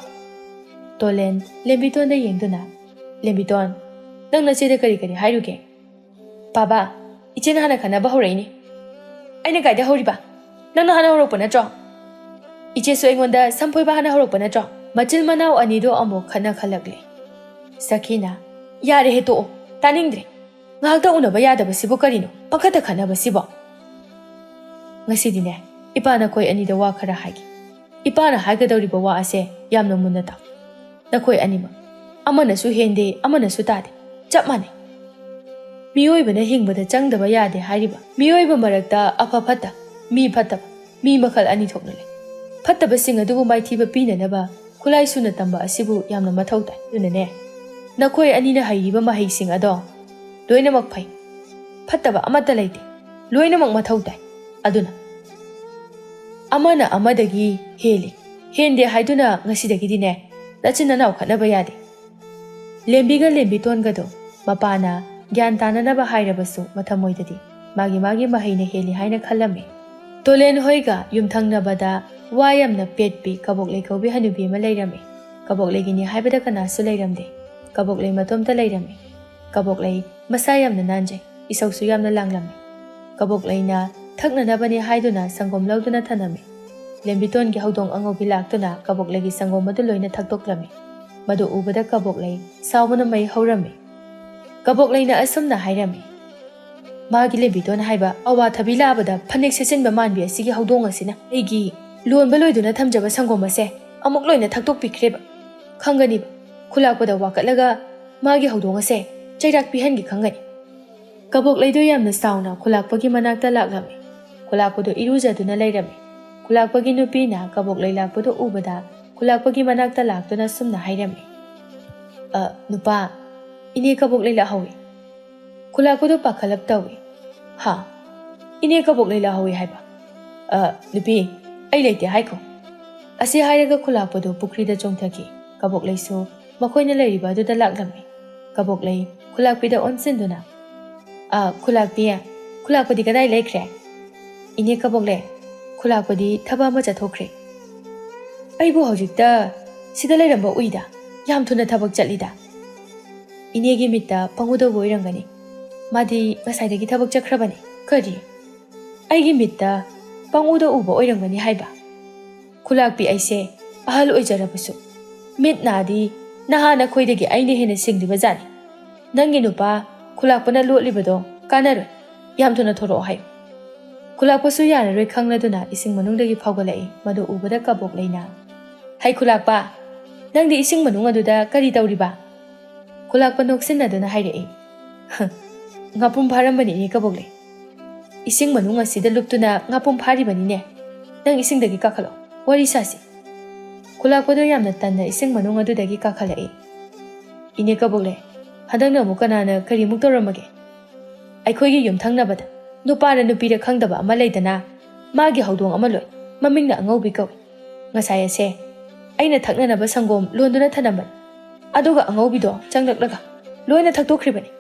ꯇꯣꯂꯦꯟ ꯂꯦꯝꯕꯤꯇꯣꯟꯗ ꯌꯦꯡꯗꯨꯅ, "ꯂꯦꯝꯕꯤꯇꯣꯟ, ꯅꯪ ꯅꯆꯦꯗ ꯀꯔꯤ ꯀꯔꯤ ꯍꯥꯏꯔꯨꯒꯦ?" "ꯄꯥꯕ, ꯏꯆꯦꯅ ꯍꯥꯟꯅ ꯈꯟꯅꯕ ꯍꯧꯔꯛꯏꯅꯦ꯫" "ꯑꯩꯅ ꯀꯥꯏꯗ ꯍꯧꯔꯤꯕ? ꯅꯪꯅ ꯍꯥꯟꯅ ꯍꯧꯔꯛꯄ ꯅꯠꯇ꯭ꯔꯣ? ꯏꯆꯦꯁꯨ ꯑꯩꯉꯣꯟꯗ ꯁꯝꯐꯣꯏꯕ ꯍꯥꯟꯅ ꯍꯧꯔꯛꯄ ꯅꯠꯇ꯭ꯔꯣ?" ꯃꯆꯤꯜ ꯃꯅꯥꯎ ꯑꯅꯤꯗꯣ ꯑꯃꯨꯛ ꯈꯠꯅ ꯈꯜꯂꯛꯂꯦ꯫ ꯁꯈꯤꯅ, "ꯌꯥꯔꯦꯍꯦ, ꯇꯣꯛꯑꯣ, ꯇꯥꯅꯤꯡꯗ꯭ꯔꯦ꯫ ꯉꯥꯏꯍꯥꯛꯇ ꯎꯅꯕ ꯌꯥꯗꯕꯁꯤꯕꯨ ꯀꯔꯤꯅꯣ? ꯄꯪꯈꯠꯇ ꯈꯠꯅꯕꯁꯤꯕꯣ?" "ꯉꯁꯤꯗꯤꯅꯦ, ꯏꯄꯥ ꯅꯈꯣꯏ ꯑꯅꯤꯗ ꯋꯥ ꯈꯔ ꯍꯥꯏꯒꯦ꯫ ꯏꯄꯥꯅ ꯍꯥꯏꯒꯗꯧꯔꯤꯕ ꯋꯥ ꯑꯁꯦ ꯌꯥꯝꯅ ꯃꯨꯟꯅ ꯇꯥꯎ꯫ ꯅꯈꯣꯏ ꯑꯅꯤꯃꯛ, ꯑꯃꯅꯁꯨ ꯍꯦꯟꯗꯦ, ꯑꯃꯅꯁꯨ ꯇꯥꯗꯦ, ꯆꯞ ꯃꯥꯟꯅꯩ꯫ ꯃꯤꯑꯣꯏꯕꯅ ꯍꯤꯡꯕꯗ ꯆꯪꯗꯕ ꯌꯥꯗꯦ ꯍꯥꯏꯔꯤꯕ ꯃꯤꯑꯣꯏꯕ ꯃꯔꯛꯇ ꯑꯐ ꯐꯠꯇ, ꯃꯤ ꯐꯠꯇꯕ, ꯃꯤ ꯃꯈꯜ ꯑꯅꯤ ꯊꯣꯛꯅ ꯂꯩ꯫ ꯐꯠꯇꯕꯁꯤꯡ ꯑꯗꯨꯕꯨ ꯃꯥꯏꯊꯤꯕ ꯄꯤꯅꯅꯕ ꯈꯨꯠꯂꯥꯏ ꯁꯨꯅ ꯇꯝꯕ ꯑꯁꯤꯕꯨ ꯌꯥꯝꯅ ꯃꯊꯧ ꯇꯥꯏ꯫ ꯑꯗꯨꯅꯅꯦ, ꯅꯈꯣꯏ ꯑꯅꯤꯅ ꯍꯩꯔꯤꯕ ꯃꯍꯩꯁꯤꯡ ꯑꯗꯣ ꯂꯣꯏꯅꯃꯛ ꯐꯩ, ꯐꯠꯇꯕ ꯑꯃꯠꯇ ꯂꯩꯇꯦ, ꯂꯣꯏꯅꯃꯛ ꯃꯊꯧ ꯇꯥꯏ꯫ ꯑꯗꯨꯅ ꯑꯃꯅ ꯑꯃꯗꯒꯤ ꯍꯦꯜꯂꯤ, ꯍꯦꯟꯗꯦ ꯍꯥꯏꯗꯨꯅ ꯉꯁꯤꯗꯒꯤꯗꯤꯅꯦ, ꯅꯆꯤꯟ ꯅꯅꯥꯎ ꯈꯠꯅꯕ ꯌꯥꯗꯦ꯫" ꯂꯦꯝꯕꯤꯒ ꯂꯦꯝꯕꯤꯇꯣꯟꯒꯗꯣ ꯃꯄꯥꯅ ꯒ꯭ꯌꯥꯟ ꯇꯥꯅꯅꯕ ꯍꯥꯏꯔꯕꯁꯨ ꯃꯊꯃꯣꯏꯗꯗꯤ ꯃꯥꯒꯤ ꯃꯥꯒꯤ ꯃꯍꯩꯅ ꯍꯦꯜꯂꯤ ꯍꯥꯏꯅ ꯈꯜꯂꯝꯃꯤ꯫ ꯇꯣꯂꯦꯟ ꯍꯣꯏꯒ ꯌꯨꯝꯊꯪꯅꯕꯗ ꯋꯥ ꯌꯥꯝꯅ ꯄꯦꯠꯄꯤ ꯀꯕꯣꯛꯂꯩ ꯀꯧꯕꯤ ꯍꯅꯨꯕꯤ ꯑꯃ ꯂꯩꯔꯝꯃꯤ꯫ ꯀꯕꯣꯛꯂꯩꯒꯤꯅꯤ ꯍꯥꯏꯕꯗ ꯀꯅꯥꯁꯨ ꯂꯩꯔꯝꯗꯦ꯫ ꯀꯕꯣꯛꯂꯩ ꯃꯇꯣꯝꯇ ꯂꯩꯔꯝꯃꯤ꯫ ꯀꯕꯣꯛꯂꯩ ꯃꯁꯥ ꯌꯥꯝꯅ ꯅꯥꯟꯖꯩ, ꯏꯁꯧꯁꯨ ꯌꯥꯝꯅ ꯂꯥꯡꯂꯝꯃꯤ꯫ ꯀꯕꯣꯛꯂꯩꯅ ꯊꯛꯅꯅꯕꯅꯤ ꯍꯥꯏꯗꯨꯅ ꯁꯪꯒꯣꯝ ꯂꯧꯗꯨꯅ ꯊꯅꯝꯃꯤ꯫ ꯂꯦꯝꯕꯤꯇꯣꯟꯒꯤ ꯍꯧꯗꯣꯡ ꯑꯉꯧꯕꯤ ꯂꯥꯛꯇꯨꯅ ꯀꯕꯣꯛꯂꯩꯒꯤ ꯁꯪꯒꯣꯝ ꯑꯗꯨ ꯂꯣꯏꯅ ꯊꯛꯇꯣꯛꯂꯝꯃꯤ꯫ ꯃꯗꯨ ꯎꯕꯗ ꯀꯕꯣꯛꯂꯩ ꯁꯥꯎꯕꯅ ꯃꯩ ꯍꯧꯔꯝꯃꯤ꯫ ꯀꯕꯣꯛꯂꯩꯅ ꯑꯁꯨꯝꯅ ꯍꯥꯏꯔꯝꯃꯤ, "ꯃꯥꯒꯤ ꯂꯦꯝꯕꯤꯇꯣꯟ ꯍꯥꯏꯕ ꯑꯋꯥꯊꯕꯤ ꯂꯥꯕꯗ ꯐꯅꯦꯛ ꯁꯦꯠꯆꯤꯟꯕ ꯃꯥꯟꯕꯤ ꯑꯁꯤꯒꯤ ꯍꯧꯗꯣꯡ ꯑꯁꯤꯅ ꯑꯩꯒꯤ ꯂꯣꯟꯕ ꯂꯣꯏꯗꯨꯅ ꯊꯝꯖꯕ ꯁꯪꯒꯣꯝ ꯑꯁꯦ ꯑꯃꯨꯛ ꯂꯣꯏꯅ ꯊꯛꯇꯣꯛꯄꯤꯈ꯭ꯔꯦꯕ꯫ ꯈꯪꯒꯅꯤꯕ, ꯈꯨꯂꯥꯛꯄꯗ ꯋꯥꯀꯠꯂꯒ ꯃꯥꯒꯤ ꯍꯧꯗꯣꯡ ꯑꯁꯦ ꯆꯩꯔꯥꯛ ꯄꯤꯍꯟꯒꯦ ꯈꯪꯒꯅꯤ꯫" ꯀꯕꯣꯛꯂꯩꯗꯣ ꯌꯥꯝꯅ ꯁꯥꯎꯅ ꯈꯨꯂꯥꯛꯄꯒꯤ ꯃꯅꯥꯛꯇ ꯂꯥꯛꯂꯝꯃꯤ꯫ ꯈꯨꯂꯥꯛꯄꯗꯣ ꯏꯔꯨꯖꯗꯨꯅ ꯂꯩꯔꯝꯃꯤ꯫ ꯈꯨꯂꯥꯛꯄꯒꯤ ꯅꯨꯄꯤꯅ ꯀꯕꯣꯛꯂꯩ ꯂꯥꯛꯄꯗꯣ ꯎꯕꯗ ꯈꯨꯂꯥꯛꯄꯒꯤ ꯃꯅꯥꯛꯇ ꯂꯥꯛꯇꯨꯅ ꯁꯨꯝꯅ ꯍꯥꯏꯔꯝꯃꯤ, "ꯑ, ꯅꯨꯄꯥ, ꯏꯅꯦ ꯀꯕꯣꯛꯂꯩ ꯂꯥꯛꯍꯧꯏ꯫" ꯈꯨꯂꯥꯛꯄꯗꯣ ꯄꯥꯈꯠꯂꯞ ꯇꯧꯏ꯫ "ꯍꯥ? ꯏꯅꯦ ꯀꯕꯣꯛꯂꯩ ꯂꯥꯛꯍꯧꯏ ꯍꯥꯏꯕ? ꯑ, ꯅꯨꯄꯤ, ꯑꯩ ꯂꯩꯇꯦ ꯍꯥꯏꯈꯣ꯫" ꯑꯁꯤ ꯍꯥꯏꯔꯒ ꯈꯨꯂꯥꯛꯄꯗꯨ ꯄꯨꯈ꯭ꯔꯤꯗ ꯆꯣꯡꯊꯈꯤ꯫ ꯀꯕꯣꯛꯂꯩꯁꯨ ꯃꯈꯣꯏꯅ ꯂꯩꯔꯤꯕ ꯑꯗꯨꯗ ꯂꯥꯛꯂꯝꯃꯤ꯫ ꯀꯕꯣꯛꯂꯩ ꯈꯨꯂꯥꯛꯄꯤꯗ ꯑꯣꯟꯁꯤꯟꯗꯨꯅ, "ꯑ, ꯈꯨꯂꯥꯛꯄꯤ, ꯈꯨꯂꯥꯛꯄꯗꯤ ꯀꯗꯥꯏ ꯂꯩꯈ꯭ꯔꯦ?" "ꯏꯅꯦ ꯀꯕꯣꯛꯂꯩ, ꯈꯨꯂꯥꯛꯄꯗꯤ ꯊꯕꯛ ꯑꯃ ꯆꯠꯊꯣꯛꯈ꯭ꯔꯦ꯫ ꯑꯩꯕꯨ ꯍꯧꯖꯤꯛꯇ ꯁꯤꯗ ꯂꯩꯔꯝꯕ ꯎꯏꯗ, ꯌꯥꯝ ꯊꯨꯅ ꯊꯕꯛ ꯆꯠꯂꯤꯗ꯫ ꯏꯅꯦꯒꯤ ꯃꯤꯠꯇ ꯄꯪꯎꯗ ꯎꯕ ꯑꯣꯏꯔꯝꯒꯅꯤ꯫ ꯃꯥꯗꯤ ꯉꯁꯥꯏꯗꯒꯤ ꯊꯕꯛ ꯆꯠꯈ꯭ꯔꯕꯅꯤ꯫" "ꯀꯔꯤ? ꯑꯩꯒꯤ ꯃꯤꯠꯇ ꯄꯪꯎꯗ ꯎꯕ ꯑꯣꯏꯔꯝꯒꯅꯤ ꯍꯥꯏꯕ?" "ꯈꯨꯂꯥꯛꯄꯤ, ꯑꯩꯁꯦ ꯑꯍꯜ ꯑꯣꯏꯖꯔꯕꯁꯨ ꯃꯤꯠ ꯅꯥꯗꯤ ꯅꯍꯥ ꯅꯈꯣꯏꯗꯒꯤ ꯑꯩꯅ ꯍꯦꯟꯅ ꯁꯤꯡꯂꯤꯕ ꯖꯥꯠꯅꯤ꯫ ꯅꯪꯒꯤ ꯅꯨꯄꯥ ꯈꯨꯂꯥꯛꯄꯅ ꯂꯣꯠꯂꯤꯕꯗꯣ ꯀꯥꯟꯅꯔꯣꯏ꯫ ꯌꯥꯝ ꯊꯨꯅ ꯊꯣꯔꯛꯑꯣ ꯍꯥꯏꯌꯨ꯫" ꯈꯨꯂꯥꯛꯄꯁꯨ ꯌꯥꯔꯔꯣꯏ ꯈꯪꯂꯗꯨꯅ ꯏꯁꯤꯡ ꯃꯅꯨꯡꯗꯒꯤ ꯐꯥꯎꯒꯠꯂꯛꯏ꯫ ꯃꯗꯨ ꯎꯕꯗ ꯀꯕꯣꯛꯂꯩꯅ, "ꯍꯩ ꯈꯨꯂꯥꯛꯄ, ꯅꯪꯗꯤ ꯏꯁꯤꯡ ꯃꯅꯨꯡ ꯑꯗꯨꯗ ꯀꯔꯤ ꯇꯧꯔꯤꯕ?" ꯈꯨꯂꯥꯛꯄ ꯅꯣꯛꯁꯤꯟꯅꯗꯨꯅ ꯍꯥꯏꯔꯛꯏ, "ꯉꯥꯄ꯭ꯔꯨꯝ ꯐꯥꯔꯝꯕꯅꯤ, ꯏꯅꯦ ꯀꯕꯣꯛꯂꯩ꯫ ꯏꯁꯤꯡ ꯃꯅꯨꯡ ꯑꯁꯤꯗ ꯂꯨꯞꯇꯨꯅ ꯉꯥꯄ꯭ꯔꯨꯝ ꯐꯥꯔꯤꯕꯅꯤꯅꯦ꯫ ꯅꯪ ꯏꯁꯤꯡꯗꯒꯤ ꯀꯥꯈꯠꯂꯣ, ꯋꯥꯔꯤ ꯁꯥꯁꯤ꯫" ꯈꯨꯂꯥꯛꯄꯗꯣ ꯌꯥꯝꯅ ꯇꯟꯅ ꯏꯁꯤꯡ ꯃꯅꯨꯡ ꯑꯗꯨꯗꯒꯤ ꯀꯥꯈꯠꯂꯛꯏ꯫ "ꯏꯅꯦ ꯀꯕꯣꯛꯂꯩ, ꯍꯟꯗꯛꯅ ꯑꯃꯨꯛ ꯀꯅꯥꯅ ꯀꯔꯤꯃꯨꯛ ꯇꯧꯔꯝꯃꯒꯦ? ꯑꯩꯈꯣꯏꯒꯤ ꯌꯨꯝꯊꯪꯅꯕꯗ ꯅꯨꯄꯥꯔ ꯅꯨꯄꯤꯔ ꯈꯪꯗꯕ ꯑꯃ ꯂꯩꯗꯅ, ꯃꯥꯒꯤ ꯍꯧꯗꯣꯡ ꯑꯃ ꯂꯣꯏ, ꯃꯃꯤꯡꯅ ꯑꯉꯧꯕꯤ ꯀꯧꯏ꯫ ꯉꯁꯥꯏ ꯑꯁꯦ ꯑꯩꯅ ꯊꯛꯅꯅꯕ ꯁꯪꯒꯣꯝ ꯂꯣꯟꯗꯨꯅ ꯊꯅꯝꯕꯅꯤ꯫ ꯑꯗꯨꯒ ꯑꯉꯧꯕꯤꯗꯣ ꯆꯪꯂꯛꯂꯒ ꯂꯣꯏꯅ ꯊꯛꯇꯣꯛꯈ꯭ꯔꯤꯕꯅꯤ꯫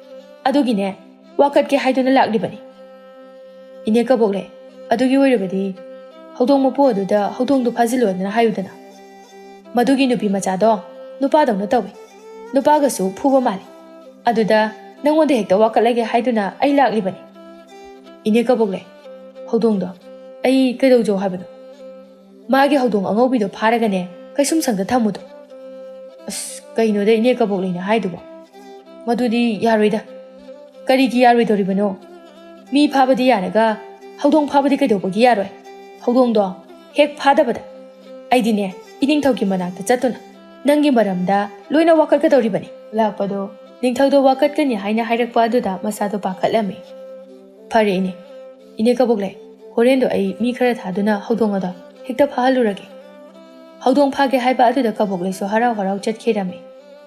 ꯑꯗꯨꯒꯤꯅꯦ, ꯋꯥꯀꯠꯀꯦ ꯍꯥꯏꯗꯨꯅ ꯂꯥꯛꯂꯤꯕꯅꯤ꯫" "ꯏꯅꯦ ꯀꯕꯣꯛꯂꯩ, ꯑꯗꯨꯒꯤ ꯑꯣꯏꯔꯕꯗꯤ ꯍꯧꯗꯣꯡ ꯃꯄꯨ ꯑꯗꯨꯗ ꯍꯧꯗꯣꯡꯗꯨ ꯐꯥꯖꯤꯜꯂꯣꯗꯅ ꯍꯥꯏꯌꯨꯗꯅ꯫ ꯃꯗꯨꯒꯤ ꯅꯨꯄꯤ ꯃꯆꯥꯗꯣ ꯅꯨꯄꯥꯗꯧꯅ ꯇꯧꯏ꯫ ꯅꯨꯄꯥꯒꯁꯨ ꯐꯨꯕ ꯃꯥꯜꯂꯤ꯫ ꯑꯗꯨꯗ ꯅꯪꯉꯣꯟꯗ ꯍꯦꯛꯇ ꯋꯥꯀꯠꯂꯒꯦ ꯍꯥꯏꯗꯨꯅ ꯑꯩ ꯂꯥꯛꯂꯤꯕꯅꯤ꯫" "ꯏꯅꯦ ꯀꯕꯣꯛꯂꯩ, ꯍꯧꯗꯣꯡꯗꯣ ꯑꯩ ꯀꯩꯗꯧꯖꯧ ꯍꯥꯏꯕꯅꯣ? ꯃꯥꯒꯤ ꯍꯧꯗꯣꯡ ꯑꯉꯧꯕꯤꯗꯣ ꯐꯥꯔꯒꯅꯦ, ꯀꯩꯁꯨꯝ ꯁꯪꯗ ꯊꯝꯃꯨꯗꯣ꯫" "ꯑꯁ, ꯀꯩꯅꯣꯗ ꯏꯅꯦ ꯀꯕꯣꯛꯂꯩꯅ ꯍꯥꯏꯗꯨꯕꯣ? ꯃꯗꯨꯗꯤ ꯌꯥꯔꯣꯏꯗ꯫" "ꯀꯔꯤꯒꯤ ꯌꯥꯔꯣꯏꯗꯧꯔꯤꯕꯅꯣ? ꯃꯤ ꯐꯥꯕꯗꯤ ꯌꯥꯔꯒ ꯍꯧꯗꯣꯡ ꯐꯥꯕꯗꯤ ꯀꯩꯗꯧꯕꯒꯤ ꯌꯥꯔꯣꯏ? ꯍꯧꯗꯣꯡꯗꯣ ꯍꯦꯛ ꯐꯥꯗꯕꯗ ꯑꯩꯗꯤꯅꯦ, ꯏꯅꯤꯡꯊꯧꯒꯤ ꯃꯅꯥꯛꯇ ꯆꯠꯇꯨꯅ ꯅꯪꯒꯤ ꯃꯔꯝꯗ ꯂꯣꯏꯅ ꯋꯥꯀꯠꯀꯗꯧꯔꯤꯕꯅꯤ꯫" ꯂꯥꯛꯄꯗꯣ ꯅꯤꯡꯊꯧꯗ ꯋꯥꯀꯠꯀꯅꯤ ꯍꯥꯏꯅ ꯍꯥꯏꯔꯛꯄ ꯑꯗꯨꯗ ꯃꯁꯥꯗꯣ ꯄꯥꯈꯠꯂꯝꯃꯤ꯫ "ꯐꯔꯦ ꯏꯅꯦ, ꯏꯅꯦ ꯀꯕꯣꯛꯂꯩ, ꯍꯣꯔꯦꯟꯗꯣ ꯑꯩ ꯃꯤ ꯈꯔ ꯊꯥꯗꯨꯅ ꯍꯧꯗꯣꯡ ꯑꯗꯣ ꯍꯦꯛꯇ ꯐꯥꯍꯜꯂꯨꯔꯒꯦ꯫" ꯍꯧꯗꯣꯡ ꯐꯥꯒꯦ ꯍꯥꯏꯕ ꯑꯗꯨꯗ ꯀꯕꯣꯛꯂꯩꯁꯨ ꯍꯔꯥꯎ ꯍꯔꯥꯎ ꯆꯠꯈꯤꯔꯝꯃꯤ꯫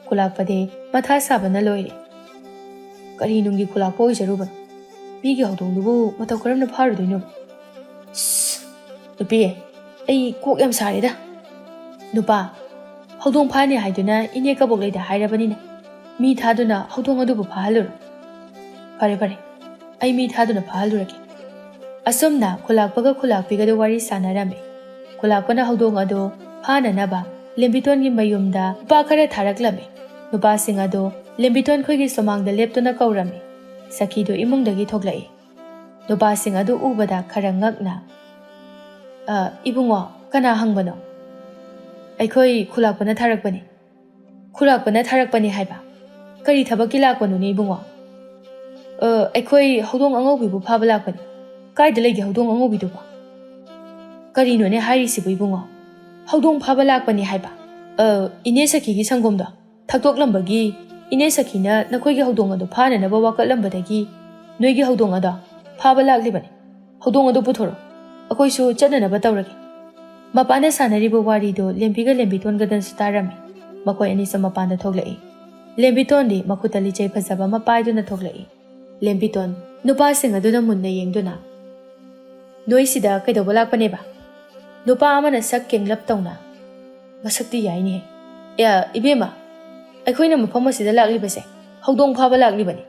ꯈꯨꯂꯥꯛꯄꯗꯤ ꯃꯊꯥ ꯁꯥꯕꯅ ꯂꯣꯏꯔꯦ꯫ ꯀꯔꯤ ꯅꯨꯡꯒꯤ ꯈꯨꯂꯥꯛꯄ ꯑꯣꯏꯖꯔꯨꯕꯅꯣ? ꯃꯤꯒꯤ ꯍꯧꯗꯣꯡꯗꯨꯕꯨ ꯃꯇꯧ ꯀꯔꯝꯅ ꯐꯥꯔꯨꯗꯣꯏꯅꯣ? ꯑꯁ, ꯅꯨꯄꯤ, ꯑꯩ ꯀꯣꯛ ꯌꯥꯝ ꯁꯥꯔꯦꯗ꯫ "ꯅꯨꯄꯥ, ꯍꯧꯗꯣꯡ ꯐꯥꯅꯤ ꯍꯥꯏꯗꯨꯅ ꯏꯅꯦ ꯀꯕꯣꯛꯂꯩꯗ ꯍꯥꯏꯔꯕꯅꯤꯅ, ꯃꯤ ꯊꯥꯗꯨꯅ ꯍꯧꯗꯣꯡ ꯑꯗꯨꯕꯨ ꯐꯥꯍꯜꯂꯨꯔꯣ꯫ ꯐꯔꯦ, ꯐꯔꯦ, ꯑꯩ ꯃꯤ ꯊꯥꯗꯨꯅ ꯐꯥꯍꯜꯂꯨꯔꯒꯦ꯫" ꯑꯁꯨꯝꯅ ꯈꯨꯂꯥꯛꯄꯒ ꯈꯨꯂꯥꯛꯄꯤꯒꯗꯨ ꯋꯥꯔꯤ ꯁꯥꯟꯅꯔꯝꯃꯤ꯫ ꯈꯨꯂꯥꯛꯄꯅ ꯍꯧꯗꯣꯡ ꯑꯗꯨ ꯐꯥꯅꯅꯕ ꯂꯦꯝꯕꯤꯇꯣꯟꯒꯤ ꯃꯌꯨꯝꯗ ꯅꯨꯄꯥ ꯈꯔ ꯊꯥꯔꯛꯂꯝꯃꯤ꯫ ꯅꯨꯄꯥꯁꯤꯡ ꯑꯗꯨ ꯂꯦꯝꯕꯤꯇꯣꯟ ꯈꯣꯏꯒꯤ ꯁꯨꯃꯥꯡꯗ ꯂꯦꯞꯇꯨꯅ ꯀꯧꯔꯝꯃꯤ꯫ ꯁꯈꯤꯗꯨ ꯏꯃꯨꯡꯗꯒꯤ ꯊꯣꯛꯂꯛꯏ꯫ ꯅꯨꯄꯥꯁꯤꯡ ꯑꯗꯨ ꯎꯕꯗ ꯈꯔ ꯉꯛꯅ, "ꯑ, ꯏꯕꯨꯡꯉꯣ, ꯀꯅꯥ ꯍꯪꯕꯅꯣ?" "ꯑꯩꯈꯣꯏ ꯈꯨꯂꯥꯛꯄꯅ ꯊꯥꯔꯛꯄꯅꯤ꯫" "ꯈꯨꯂꯥꯛꯄꯅ ꯊꯥꯔꯛꯄꯅꯤ ꯍꯥꯏꯕ? ꯀꯔꯤ ꯊꯕꯛꯀꯤ ꯂꯥꯛꯄꯅꯣꯅꯦ ꯏꯕꯨꯡꯉꯣ?" "ꯑ, ꯑꯩꯈꯣꯏ ꯍꯧꯗꯣꯡ ꯑꯉꯧꯕꯤꯕꯨ ꯐꯥꯕ ꯂꯥꯛꯄꯅꯤ꯫" "ꯀꯥꯏꯗ ꯂꯩꯒꯦ ꯍꯧꯗꯣꯡ ꯑꯉꯧꯕꯤꯗꯨꯕꯣ?" "ꯀꯔꯤꯅꯣꯅꯦ ꯍꯥꯏꯔꯤꯁꯤꯕꯨ ꯏꯕꯨꯡꯉꯣ? ꯍꯧꯗꯣꯡ ꯐꯥꯕ ꯂꯥꯛꯄꯅꯤ ꯍꯥꯏꯕ꯫ ꯑ, ꯏꯅꯦ ꯁꯈꯤꯒꯤ ꯁꯪꯒꯣꯝꯗꯣ ꯊꯛꯇꯣꯛꯂꯝꯕꯒꯤ ꯏꯅꯦ ꯁꯈꯤꯅ ꯅꯈꯣꯏꯒꯤ ꯍꯧꯗꯣꯡ ꯑꯗꯨ ꯐꯥꯅꯅꯕ ꯋꯥꯀꯠꯂꯝꯕꯗꯒꯤ ꯅꯣꯏꯒꯤ ꯍꯧꯗꯣꯡ ꯑꯗꯣ ꯐꯥꯕ ꯂꯥꯛꯂꯤꯕꯅꯤ꯫ ꯍꯧꯗꯣꯡ ꯑꯗꯨ ꯄꯨꯊꯣꯔꯛꯑꯣ, ꯑꯩꯈꯣꯏꯁꯨ ꯆꯠꯅꯅꯕ ꯇꯧꯔꯒꯦ꯫" ꯃꯄꯥꯅ ꯁꯥꯟꯅꯔꯤꯕ ꯋꯥꯔꯤꯗꯨ ꯂꯦꯝꯕꯤꯒ ꯂꯦꯝꯕꯤꯇꯣꯟꯒꯗꯁꯨ ꯇꯥꯔꯝꯃꯤ꯫ ꯃꯈꯣꯏ ꯑꯅꯤꯁꯨ ꯃꯄꯥꯟꯗ ꯊꯣꯛꯂꯛꯏ꯫ ꯂꯦꯝꯕꯤꯇꯣꯟꯗꯤ ꯃꯈꯨꯠꯇ ꯂꯤꯆꯩ ꯐꯖꯕ ꯑꯃ ꯄꯥꯏꯗꯨꯅ ꯊꯣꯛꯂꯛꯏ꯫ ꯂꯦꯝꯕꯤꯇꯣꯟ, ꯅꯨꯄꯥꯁꯤꯡ ꯑꯗꯨꯅ ꯃꯨꯟꯅ ꯌꯦꯡꯗꯨꯅ, "ꯅꯣꯏꯁꯤꯗ ꯀꯩꯗꯧꯕ ꯂꯥꯛꯄꯅꯦꯕ?" ꯅꯨꯄꯥ ꯑꯃꯅ ꯁꯛ ꯀꯦꯡꯂꯞ ꯇꯧꯅ, "ꯃꯁꯛꯇꯤ ꯌꯥꯏꯅꯦ꯫ ꯑꯦ, ꯏꯕꯦꯝꯃ, ꯑꯩꯈꯣꯏꯅ ꯃꯐꯝ ꯑꯁꯤꯗ ꯂꯥꯛꯂꯤꯕꯁꯦ ꯍꯧꯗꯣꯡ ꯐꯥꯕ ꯂꯥꯛꯂꯤꯕꯅꯤ꯫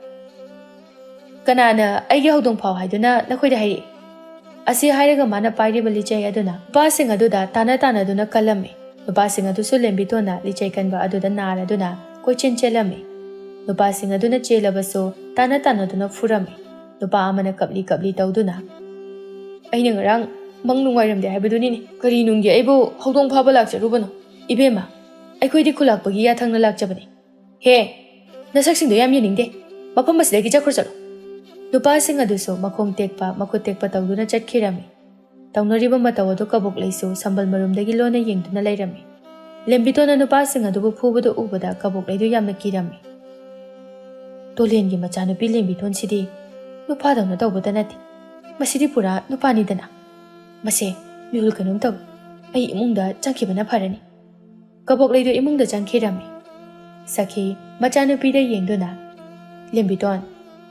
ꯀꯅꯥꯅ ꯑꯩꯒꯤ ꯍꯧꯗꯣꯡ ꯐꯥꯎ ꯍꯥꯏꯗꯨꯅ ꯅꯈꯣꯏꯗ ꯍꯥꯏꯔꯛꯏ?" ꯑꯁꯤ ꯍꯥꯏꯔꯒ ꯃꯥꯅ ꯄꯥꯏꯔꯤꯕ ꯂꯤꯆꯩ ꯑꯗꯨꯅ ꯅꯨꯄꯥꯁꯤꯡ ꯑꯗꯨꯗ ꯇꯥꯅ ꯇꯥꯅꯗꯨꯅ ꯀꯜꯂꯝꯃꯤ꯫ ꯅꯨꯄꯥꯁꯤꯡ ꯑꯗꯨꯁꯨ ꯂꯦꯝꯕꯤꯇꯣꯟꯅ ꯂꯤꯆꯩ ꯀꯟꯕ ꯑꯗꯨꯗ ꯅꯥꯔꯗꯨꯅ ꯀꯣꯏꯆꯦꯟ ꯆꯦꯜꯂꯝꯃꯤ꯫ ꯅꯨꯄꯥꯁꯤꯡ ꯑꯗꯨꯅ ꯆꯦꯜꯂꯕꯁꯨ ꯇꯥꯅ ꯇꯥꯅꯗꯨꯅ ꯐꯨꯔꯝꯃꯤ꯫ ꯅꯨꯄꯥ ꯑꯃꯅ ꯀꯞꯂꯤ ꯀꯞꯂꯤ ꯇꯧꯗꯨꯅ, "ꯑꯩꯅ ꯉꯔꯥꯡ ꯃꯪ ꯅꯨꯡꯉꯥꯏꯔꯝꯗꯦ ꯍꯥꯏꯕꯗꯨꯅꯤꯅꯦ꯫ ꯀꯔꯤ ꯅꯨꯡꯒꯤ ꯑꯩꯕꯨ ꯍꯧꯗꯣꯡ ꯐꯥꯕ ꯂꯥꯛꯆꯔꯨꯕꯅꯣ? ꯏꯕꯦꯝꯃ, ꯑꯩꯈꯣꯏꯗꯤ ꯈꯨꯂꯥꯛꯄꯒꯤ ꯌꯥꯊꯪꯅ ꯂꯥꯛꯆꯕꯅꯤ꯫ ꯍꯦ, ꯅꯁꯛꯁꯤꯡꯗꯣ ꯌꯥꯝ ꯌꯦꯡꯅꯤꯡꯗꯦ꯫ ꯃꯐꯝ ꯑꯁꯤꯗꯒꯤ ꯆꯠꯈ꯭ꯔꯣ ꯆꯠꯂꯣ꯫" ꯅꯨꯄꯥꯁꯤꯡ ꯑꯗꯨꯁꯨ ꯃꯈꯣꯡ ꯇꯦꯛꯄ, ꯃꯈꯨꯠ ꯇꯦꯛꯄ ꯇꯧꯗꯨꯅ ꯆꯠꯈꯤꯔꯝꯃꯤ꯫ ꯇꯧꯅꯔꯤꯕ ꯃꯇꯧ ꯑꯗꯨ ꯀꯕꯣꯛꯂꯩꯁꯨ ꯁꯝꯕꯜ ꯃꯔꯨꯝꯗꯒꯤ ꯂꯣꯟꯅ ꯌꯦꯡꯗꯨꯅ ꯂꯩꯔꯝꯃꯤ꯫ ꯂꯦꯝꯕꯤꯇꯣꯟꯅ ꯅꯨꯄꯥꯁꯤꯡ ꯑꯗꯨꯕꯨ ꯐꯨꯕꯗꯨ ꯎꯕꯗ ꯀꯕꯣꯛꯂꯩꯗꯨ ꯌꯥꯝꯅ ꯀꯤꯔꯝꯃꯤ꯫ "ꯇꯣꯂꯦꯟꯒꯤ ꯃꯆꯥꯅꯨꯄꯤ ꯂꯦꯝꯕꯤꯇꯣꯟꯁꯤꯗꯤ ꯅꯨꯄꯥꯗꯧꯅ ꯇꯧꯕꯇ ꯅꯠꯇꯦ, ꯃꯁꯤꯗꯤ ꯄꯨꯔꯥ ꯅꯨꯄꯥꯅꯤꯗꯅ꯫ ꯃꯁꯦ ꯃꯤꯍꯨꯜ ꯀꯩꯅꯣꯝ ꯇꯧꯏ꯫ ꯑꯩ ꯏꯃꯨꯡꯗ ꯆꯪꯈꯤꯕꯅ ꯐꯔꯅꯤ꯫" ꯀꯕꯣꯛꯂꯩꯗꯨ ꯏꯃꯨꯡꯗ ꯆꯪꯈꯤꯔꯝꯃꯤ꯫ ꯁꯈꯤ ꯃꯆꯥꯅꯨꯄꯤꯗ ꯌꯦꯡꯗꯨꯅ, "ꯂꯦꯝꯕꯤꯇꯣꯟ,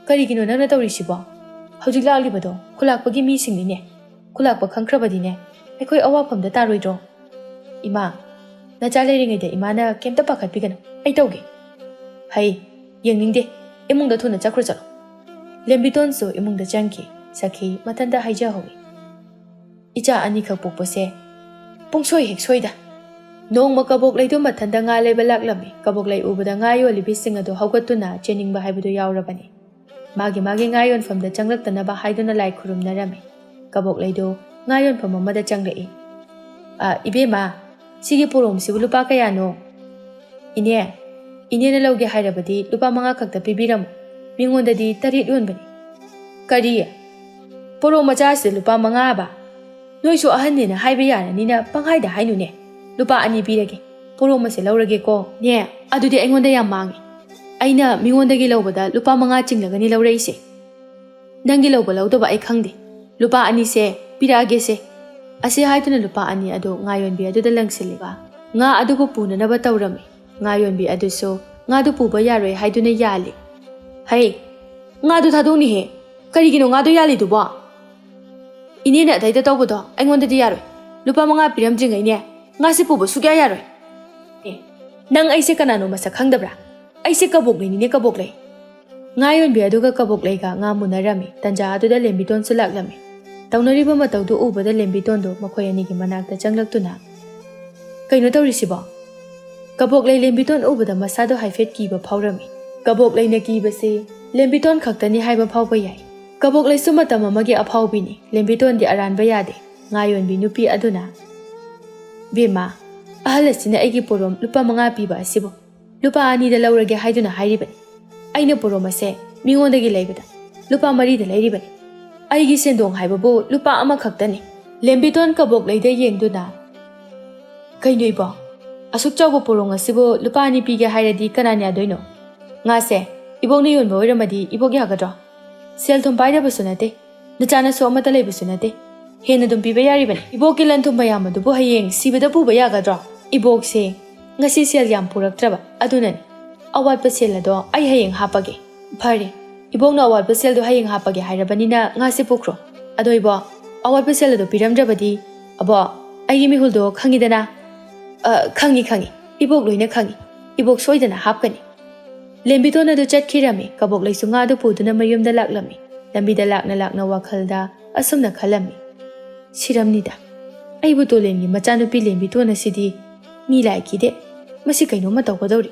ꯀꯔꯤꯒꯤꯅꯣ ꯅꯪꯅ ꯇꯧꯔꯤꯁꯤꯕꯣ? ꯍꯧꯖꯤꯛ ꯂꯥꯛꯂꯤꯕꯗꯣ ꯈꯨꯂꯥꯛꯄꯒꯤ ꯃꯤꯁꯤꯡꯅꯤꯅꯦ꯫ ꯈꯨꯂꯥꯛꯄ ꯈꯪꯈ꯭ꯔꯕꯗꯤꯅꯦ ꯑꯩꯈꯣꯏ ꯑꯋꯥꯐꯝꯗ ꯇꯥꯔꯣꯏꯗ꯭ꯔꯣ?" "ꯏꯃꯥ, ꯅꯆꯥ ꯂꯩꯔꯤꯉꯩꯗ ꯏꯃꯥꯅ ꯀꯩꯝꯇ ꯄꯥꯈꯠꯄꯤꯒꯅꯨ, ꯑꯩ ꯇꯧꯒꯦ꯫ ꯍꯩ, ꯌꯦꯡꯅꯤꯡꯗꯦ, ꯏꯃꯨꯡꯗ ꯊꯨꯅ ꯆꯠꯈ꯭ꯔꯣ ꯆꯠꯂꯣ꯫ ꯂꯦꯝꯕꯤꯇꯣꯟꯁꯨ ꯏꯃꯨꯡꯗ ꯆꯪꯈꯤ꯫ ꯁꯈꯤ ꯃꯊꯟꯇ ꯍꯥꯏꯖꯍꯧꯏ, ꯏꯆꯥ ꯑꯅꯤꯈꯛ ꯄꯣꯛꯄꯁꯦ ꯄꯨꯡꯁꯣꯏ ꯍꯦꯛ ꯁꯣꯏꯗ꯫ ꯅꯣꯡꯃ ꯀꯕꯣꯛꯂꯩꯗꯨ ꯃꯊꯟꯇ ꯉꯥ ꯂꯩꯕ ꯂꯥꯛꯂꯝꯃꯤ꯫ ꯀꯕꯣꯛꯂꯩ ꯎꯕꯗ ꯉꯥ ꯌꯣꯜꯂꯤꯕꯤꯁꯤꯡ ꯑꯗꯨ ꯍꯧꯒꯠꯇꯨꯅ ꯆꯦꯟꯅꯤꯡꯕ ꯍꯥꯏꯕꯗꯨ ꯌꯥꯎꯔꯕꯅꯤ꯫ ꯃꯥꯒꯤ ꯃꯥꯒꯤ ꯉꯥ ꯌꯣꯟꯐꯝꯗ ꯆꯪꯂꯛꯇꯅꯕ ꯍꯥꯏꯗꯨꯅ ꯂꯥꯏ ꯈꯨꯔꯨꯝꯅꯔꯝꯃꯤ꯫ ꯀꯕꯣꯛꯂꯩꯗꯨ ꯉꯥ ꯌꯣꯟꯐꯝ ꯑꯃꯗ ꯆꯪꯂꯛꯏ꯫ "ꯑ, ꯏꯕꯦꯝꯃ, ꯁꯤꯒꯤ ꯄꯣꯔꯣꯝꯁꯤꯕꯨ ꯂꯨꯄꯥ ꯀꯌꯥꯅꯣ?" "ꯏꯅꯦ, ꯏꯅꯦꯅ ꯂꯧꯒꯦ ꯍꯥꯏꯔꯕꯗꯤ ꯂꯨꯄꯥ ꯃꯉꯥ ꯈꯛꯇ ꯄꯤꯕꯤꯔꯝꯃꯨ, ꯃꯤꯉꯣꯟꯗꯗꯤ ꯇꯔꯦꯠ ꯌꯣꯟꯕꯅꯤ꯫" "ꯀꯔꯤ? ꯄꯣꯔꯣꯝ ꯃꯆꯥꯁꯤꯗ ꯂꯨꯄꯥ ꯃꯉꯥ ꯍꯥꯏꯕ? ꯅꯣꯏꯁꯨ ꯑꯍꯟꯅꯦꯅ ꯍꯥꯏꯕ ꯌꯥꯔꯅꯤꯅ ꯄꯪꯍꯥꯏꯗ ꯍꯥꯏꯅꯨꯅꯦ꯫ ꯂꯨꯄꯥ ꯑꯅꯤ ꯄꯤꯔꯒꯦ, ꯄꯣꯔꯣꯝ ꯑꯁꯦ ꯂꯧꯔꯒꯦꯀꯣ꯫" "ꯅꯦ, ꯑꯗꯨꯗꯤ ꯑꯩꯉꯣꯟꯗ ꯌꯥꯝ ꯃꯥꯡꯉꯦ꯫ ꯑꯩꯅ ꯃꯤꯉꯣꯟꯗꯒꯤ ꯂꯧꯕꯗ ꯂꯨꯄꯥ ꯃꯉꯥ ꯆꯤꯡꯂꯒꯅꯤ ꯂꯧꯔꯛꯏꯁꯦ꯫ ꯅꯪꯒꯤ ꯂꯧꯕ ꯂꯧꯗꯕ ꯑꯩ ꯈꯪꯗꯦ꯫ ꯂꯨꯄꯥ ꯑꯅꯤꯁꯦ ꯄꯤꯔꯛꯑꯒꯦꯁꯦ꯫" ꯑꯁꯤ ꯍꯥꯏꯗꯨꯅ ꯂꯨꯄꯥ ꯑꯅꯤ ꯑꯗꯨ ꯉꯥ ꯌꯣꯟꯕꯤ ꯑꯗꯨꯗ ꯂꯪꯁꯤꯜꯂꯤꯕ꯫ ꯉꯥ ꯑꯗꯨꯕꯨ ꯄꯨꯅꯅꯕ ꯇꯧꯔꯝꯃꯤ꯫ ꯉꯥ ꯌꯣꯟꯕꯤ ꯑꯗꯨꯁꯨ ꯉꯥꯗꯨ ꯄꯨꯕ ꯌꯥꯔꯣꯏ ꯍꯥꯏꯗꯨꯅ ꯌꯥꯜꯂꯤ꯫ "ꯍꯩ, ꯉꯥꯗꯨ ꯊꯥꯗꯣꯛꯅꯤꯍꯦ꯫ ꯀꯔꯤꯒꯤꯅꯣ ꯉꯥꯗꯨ ꯌꯥꯜꯂꯤꯗꯨꯕꯣ? ꯏꯅꯦꯅ ꯑꯗꯩꯗ ꯇꯧꯕꯗꯣ ꯑꯩꯉꯣꯟꯗꯗꯤ ꯌꯥꯔꯣꯏ꯫ ꯂꯨꯄꯥ ꯃꯉꯥ ꯄꯤꯔꯝꯗ꯭ꯔꯤꯉꯩꯅꯦ, ꯉꯥꯁꯦ ꯄꯨꯕ ꯁꯨꯛꯌꯥ ꯌꯥꯔꯣꯏ꯫" "ꯑꯦ, ꯅꯪ ꯑꯩꯁꯦ ꯀꯅꯥꯅꯣ ꯃꯁꯛ ꯈꯪꯗꯕ꯭ꯔꯥ? ꯑꯩꯁꯦ ꯀꯕꯣꯛꯂꯩꯅꯤꯅꯦ, ꯀꯕꯣꯛꯂꯩ꯫" ꯉꯥ ꯌꯣꯟꯕꯤ ꯑꯗꯨꯒ ꯀꯕꯣꯛꯂꯩꯒ ꯉꯥ ꯃꯨꯟꯅꯔꯝꯃꯤ꯫ ꯇꯟꯖꯥ ꯑꯗꯨꯗ ꯂꯦꯝꯕꯤꯇꯣꯟꯁꯨ ꯂꯥꯛꯂꯝꯃꯤ꯫ ꯇꯧꯅꯔꯤꯕ ꯃꯇꯧꯗꯨ ꯎꯕꯗ ꯂꯦꯝꯕꯤꯇꯣꯟꯗꯨ ꯃꯈꯣꯏ ꯑꯅꯤꯒꯤ ꯃꯅꯥꯛꯇ ꯆꯪꯂꯛꯇꯨꯅ, "ꯀꯩꯅꯣ ꯇꯧꯔꯤꯁꯤꯕꯣ?" ꯀꯕꯣꯛꯂꯩ ꯂꯦꯝꯕꯤꯇꯣꯟ ꯎꯕꯗ ꯃꯁꯥꯗꯣ ꯍꯥꯏꯐꯦꯠ ꯀꯤꯕ ꯐꯥꯎꯔꯝꯃꯤ꯫ ꯀꯕꯣꯛꯂꯩꯅ ꯀꯤꯕꯁꯤ ꯂꯦꯝꯕꯤꯇꯣꯟ ꯈꯛꯇꯅꯤ ꯍꯥꯏꯕ ꯐꯥꯎꯕ ꯌꯥꯏ꯫ ꯀꯕꯣꯛꯂꯩꯁꯨ ꯃꯇꯝ ꯑꯃꯒꯤ ꯑꯐꯥꯎꯕꯤꯅꯤ꯫ ꯂꯦꯝꯕꯤꯇꯣꯟꯗꯤ ꯑꯔꯥꯟꯕ ꯌꯥꯗꯦ꯫ ꯉꯥ ꯌꯣꯟꯕꯤ ꯅꯨꯄꯤ ꯑꯗꯨꯅ, "ꯕꯦꯝꯃ, ꯑꯍꯜ ꯑꯁꯤꯅ ꯑꯩꯒꯤ ꯄꯣꯔꯣꯝ ꯂꯨꯄꯥ ꯃꯉꯥ ꯄꯤꯕ ꯑꯁꯤꯕꯨ ꯂꯨꯄꯥ ꯑꯅꯤꯗ ꯂꯧꯔꯒꯦ ꯍꯥꯏꯗꯨꯅ ꯍꯥꯏꯔꯤꯕꯅꯤ꯫ ꯑꯩꯅ ꯄꯣꯔꯣꯝ ꯑꯁꯦ ꯃꯤꯉꯣꯟꯗꯒꯤ ꯂꯩꯕꯗ ꯂꯨꯄꯥ ꯃꯔꯤꯗ ꯂꯩꯔꯤꯕꯅꯤ꯫ ꯑꯩꯒꯤ ꯁꯦꯟꯗꯣꯡ ꯍꯥꯏꯕꯕꯨ ꯂꯨꯄꯥ ꯑꯃꯈꯛꯇꯅꯤ꯫" ꯂꯦꯝꯕꯤꯇꯣꯟ ꯀꯕꯣꯛꯂꯩꯗ ꯌꯦꯡꯗꯨꯅ, "ꯀꯩꯅꯣ ꯏꯕꯣ, ꯑꯁꯨꯛ ꯆꯥꯎꯕ ꯄꯣꯔꯣꯡ ꯑꯁꯤꯕꯨ ꯂꯨꯄꯥ ꯑꯅꯤ ꯄꯤꯒꯦ ꯍꯥꯏꯔꯗꯤ ꯀꯅꯥꯅ ꯌꯥꯗꯣꯏꯅꯣ? ꯉꯥꯁꯦ ꯏꯕꯣꯛꯅ ꯌꯣꯟꯕ ꯑꯣꯏꯔꯝꯃꯗꯤ ꯏꯕꯣꯛ ꯌꯥꯒꯗ꯭ꯔꯣ? ꯁꯦꯜ ꯊꯨꯝ ꯄꯥꯏꯗꯕꯁꯨ ꯅꯠꯇꯦ, ꯅꯆꯥꯅꯁꯨ ꯑꯃꯠꯇ ꯂꯩꯕꯁꯨ ꯅꯠꯇꯦ꯫ ꯍꯦꯟꯅ ꯑꯗꯨꯝ ꯄꯤꯕ ꯌꯥꯔꯤꯕꯅꯤ꯫ ꯏꯕꯣꯛꯀꯤ ꯂꯟ ꯊꯨꯝ ꯃꯌꯥꯝ ꯑꯗꯨꯕꯨ ꯍꯌꯦꯡ ꯁꯤꯕꯗ ꯄꯨꯕ ꯌꯥꯒꯗ꯭ꯔꯣ? ꯏꯕꯣꯛꯁꯦ ꯉꯁꯤ ꯁꯦꯜ ꯌꯥꯝ ꯄꯨꯔꯛꯇ꯭ꯔꯕ, ꯑꯗꯨꯅꯅꯤ꯫ ꯑꯋꯥꯠꯄ ꯁꯦꯜ ꯑꯗꯣ ꯑꯩ ꯍꯌꯦꯡ ꯍꯥꯞꯄꯒꯦ꯫" "ꯐꯔꯦ, ꯏꯕꯣꯛꯅ ꯑꯋꯥꯠꯄ ꯁꯦꯜꯗꯣ ꯍꯌꯦꯡ ꯍꯥꯞꯄꯒꯦ ꯍꯥꯏꯔꯕꯅꯤꯅ ꯉꯥꯁꯦ ꯄꯨꯈ꯭ꯔꯣ꯫ ꯑꯗꯣ ꯏꯕꯣꯛ, ꯑꯋꯥꯠꯄ ꯁꯦꯜ ꯑꯗꯣ ꯄꯤꯔꯝꯗ꯭ꯔꯕꯗꯤ, ꯑꯕꯣꯛ, ꯑꯩꯒꯤ ꯃꯤꯍꯨꯜꯗꯣ ꯈꯪꯉꯤꯗꯅ?" "ꯑ, ꯈꯪꯉꯤ, ꯈꯪꯉꯤ꯫ ꯏꯕꯣꯛ ꯂꯣꯏꯅ ꯈꯪꯉꯤ꯫ ꯏꯕꯣꯛ ꯁꯣꯏꯗꯅ ꯍꯥꯞꯀꯅꯤ꯫" ꯂꯦꯝꯕꯤꯇꯣꯟ ꯑꯗꯨ ꯆꯠꯈꯤꯔꯝꯃꯤ꯫ ꯀꯕꯣꯛ ꯂꯩꯁꯨ ꯉꯥꯗꯨ ꯄꯨꯗꯨꯅ ꯃꯌꯨꯝꯗ ꯂꯥꯛꯂꯝꯃꯤ꯫ ꯂꯝꯕꯤꯗ ꯂꯥꯛꯅ ꯂꯥꯛꯅ ꯋꯥꯈꯜꯗ ꯑꯁꯨꯝꯅ ꯈꯜꯂꯝꯃꯤ, "ꯁꯤꯔꯝꯅꯤꯗ꯫ ꯑꯩꯕꯨ ꯇꯣꯂꯦꯟꯒꯤ ꯃꯆꯥꯅꯨꯄꯤ ꯂꯦꯝꯕꯤꯇꯣꯟ ꯑꯁꯤꯗꯤ ꯃꯤ ꯂꯥꯏ ꯀꯤꯗꯦ꯫ ꯃꯁꯤ ꯀꯩꯅꯣꯝꯃ ꯇꯧꯒꯗꯧꯔꯤ꯫"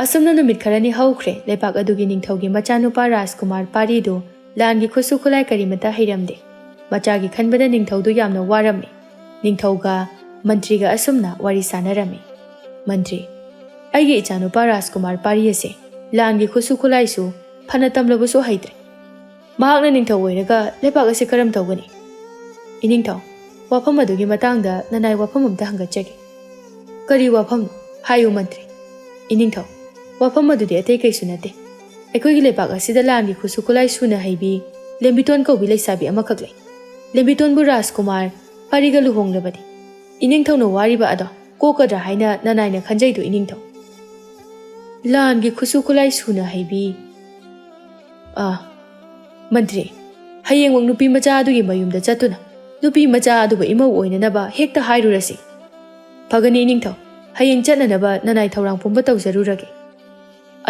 ꯑꯁꯨꯝꯅ ꯅꯨꯃꯤꯠ ꯈꯔꯅꯤ ꯍꯧꯈ꯭ꯔꯦ꯫ ꯂꯩꯄꯥꯛ ꯑꯗꯨꯒꯤ ꯅꯤꯡꯊꯧꯒꯤ ꯃꯆꯥꯅꯨꯄꯥ ꯔꯥꯖꯀꯨꯃꯥꯔ ꯄꯥꯔꯤꯗꯨ ꯂꯥꯟꯒꯤ ꯈꯨꯠꯁꯨ ꯈꯨꯠꯂꯥꯏ ꯀꯔꯤꯃꯠꯇ ꯍꯩꯔꯝꯗꯦ꯫ ꯃꯆꯥꯒꯤ ꯈꯟꯕꯗ ꯅꯤꯡꯊꯧꯗꯨ ꯌꯥꯝꯅ ꯋꯥꯔꯝꯃꯤ꯫ ꯅꯤꯡꯊꯧꯒ ꯃꯟꯇ꯭ꯔꯤꯒ ꯑꯁꯨꯝꯅ ꯋꯥꯔꯤ ꯁꯥꯟꯅꯔꯝꯃꯤ꯫ "ꯃꯟꯇ꯭ꯔꯤ, ꯑꯩꯒꯤ ꯏꯆꯥꯅꯨꯄꯥ ꯔꯥꯖꯀꯨꯃꯥꯔ ꯄꯥꯔꯤ ꯑꯁꯦ ꯂꯥꯟꯒꯤ ꯈꯨꯠꯁꯨ ꯈꯨꯠꯂꯥꯏꯁꯨ ꯐꯅ ꯇꯝꯂꯕꯁꯨ ꯍꯩꯇ꯭ꯔꯦ꯫ ꯃꯍꯥꯛꯅ ꯅꯤꯡꯊꯧ ꯑꯣꯏꯔꯒ ꯂꯩꯄꯥꯛ ꯑꯁꯤ ꯀꯔꯝ ꯇꯧꯒꯅꯤ?" "ꯏꯅꯤꯡꯊꯧ, ꯋꯥꯐꯝ ꯑꯗꯨꯒꯤ ꯃꯇꯥꯡꯗ ꯅꯅꯥꯏ ꯋꯥꯐꯝ ꯑꯝꯇ ꯍꯪꯒꯠꯆꯒꯦ꯫" "ꯀꯔꯤ ꯋꯥꯐꯝꯅꯣ? ꯍꯥꯏꯌꯨ ꯃꯟꯇ꯭ꯔꯤ꯫" "ꯏꯅꯤꯡꯊꯧ, ꯋꯥꯐꯝ ꯑꯗꯨꯗꯤ ꯑꯇꯩ ꯀꯩꯁꯨ ꯅꯠꯇꯦ꯫ ꯑꯩꯈꯣꯏꯒꯤ ꯂꯩꯄꯥꯛ ꯑꯁꯤꯗ ꯂꯥꯟꯒꯤ ꯈꯨꯠꯁꯨ ꯈꯨꯠꯂꯥꯏ ꯁꯨꯅ ꯍꯩꯕꯤ ꯂꯦꯝꯕꯤꯇꯣꯟ ꯀꯧꯕꯤ ꯂꯩꯁꯥꯕꯤ ꯑꯃꯈꯛ ꯂꯩ꯫ ꯂꯦꯝꯕꯤꯇꯣꯟꯕꯨ ꯔꯥꯖꯀꯨꯃꯥꯔ ꯄꯥꯔꯤꯒ ꯂꯨꯍꯣꯡꯂꯕꯗꯤ ꯏꯅꯤꯡꯊꯧꯅ ꯋꯥꯔꯤꯕ ꯑꯗꯣ ꯀꯣꯛꯀꯗ꯭ꯔꯥ ꯍꯥꯏꯅ ꯅꯅꯥꯏꯅ ꯈꯟꯖꯩꯗꯣ ꯏꯅꯤꯡꯊꯧ?" "ꯂꯥꯟꯒꯤ ꯈꯨꯠꯁꯨ ꯈꯨꯠꯂꯥꯏ ꯁꯨꯅ ꯍꯩꯕꯤ꯫ ꯑꯥ, ꯃꯟꯇ꯭ꯔꯤ, ꯍꯌꯦꯡꯃꯛ ꯅꯨꯄꯤ ꯃꯆꯥ ꯑꯗꯨꯒꯤ ꯃꯌꯨꯝꯗ ꯆꯠꯇꯨꯅ ꯅꯨꯄꯤ ꯃꯆꯥ ꯑꯗꯨꯕꯨ ꯏꯃꯧ ꯑꯣꯏꯅꯅꯕ ꯍꯦꯛꯇ ꯍꯥꯏꯔꯨꯔꯁꯤ꯫" "ꯐꯒꯅꯤ ꯏꯅꯤꯡꯊꯧ, ꯍꯌꯦꯡ ꯆꯠꯅꯅꯕ ꯅꯅꯥꯏ ꯊꯧꯔꯥꯡ ꯄꯨꯝꯕ ꯇꯧꯖꯔꯨꯔꯒꯦ꯫"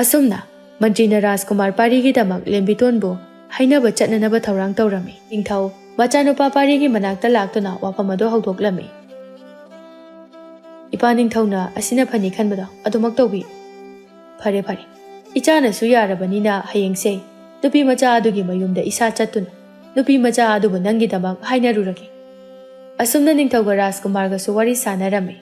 ꯑꯁꯨꯝꯅ ꯃꯟꯇ꯭ꯔꯤꯅ ꯔꯥꯖꯀꯨꯃꯥꯔ ꯄꯥꯔꯤꯒꯤꯗꯃꯛ ꯂꯦꯝꯕꯤꯇꯣꯟꯕꯨ ꯍꯥꯏꯅꯕ ꯆꯠꯅꯅꯕ ꯊꯧꯔꯥꯡ ꯇꯧꯔꯝꯃꯤ꯫ ꯅꯤꯡꯊꯧ ꯃꯆꯥꯅꯨꯄꯥ ꯄꯥꯔꯤꯒꯤ ꯃꯅꯥꯛꯇ ꯂꯥꯛꯇꯨꯅ ꯋꯥꯐꯝ ꯑꯗꯨ ꯍꯧꯗꯣꯛꯂꯝꯃꯤ꯫ "ꯏꯄꯥ ꯅꯤꯡꯊꯧꯅ ꯑꯁꯤꯅ ꯐꯅꯤ ꯈꯟꯕꯗꯣ ꯑꯗꯨꯃꯛ ꯇꯧꯕꯤꯌꯨ꯫" "ꯐꯔꯦ, ꯐꯔꯦ꯫ ꯏꯆꯥꯅꯁꯨ ꯌꯥꯔꯕꯅꯤꯅ ꯍꯌꯦꯡꯁꯦ ꯅꯨꯄꯤ ꯃꯆꯥ ꯑꯗꯨꯒꯤ ꯃꯌꯨꯝꯗ ꯏꯁꯥ ꯆꯠꯇꯨꯅ ꯅꯨꯄꯤ ꯃꯆꯥ ꯑꯗꯨꯕꯨ ꯅꯪꯒꯤꯗꯃꯛ ꯍꯥꯏꯅꯔꯨꯔꯒꯦ꯫" ꯑꯁꯨꯝꯅ ꯅꯤꯡꯊꯧꯒ ꯔꯥꯖꯀꯨꯃꯥꯔꯒꯁꯨ ꯋꯥꯔꯤ ꯁꯥꯟꯅꯔꯝꯃꯤ꯫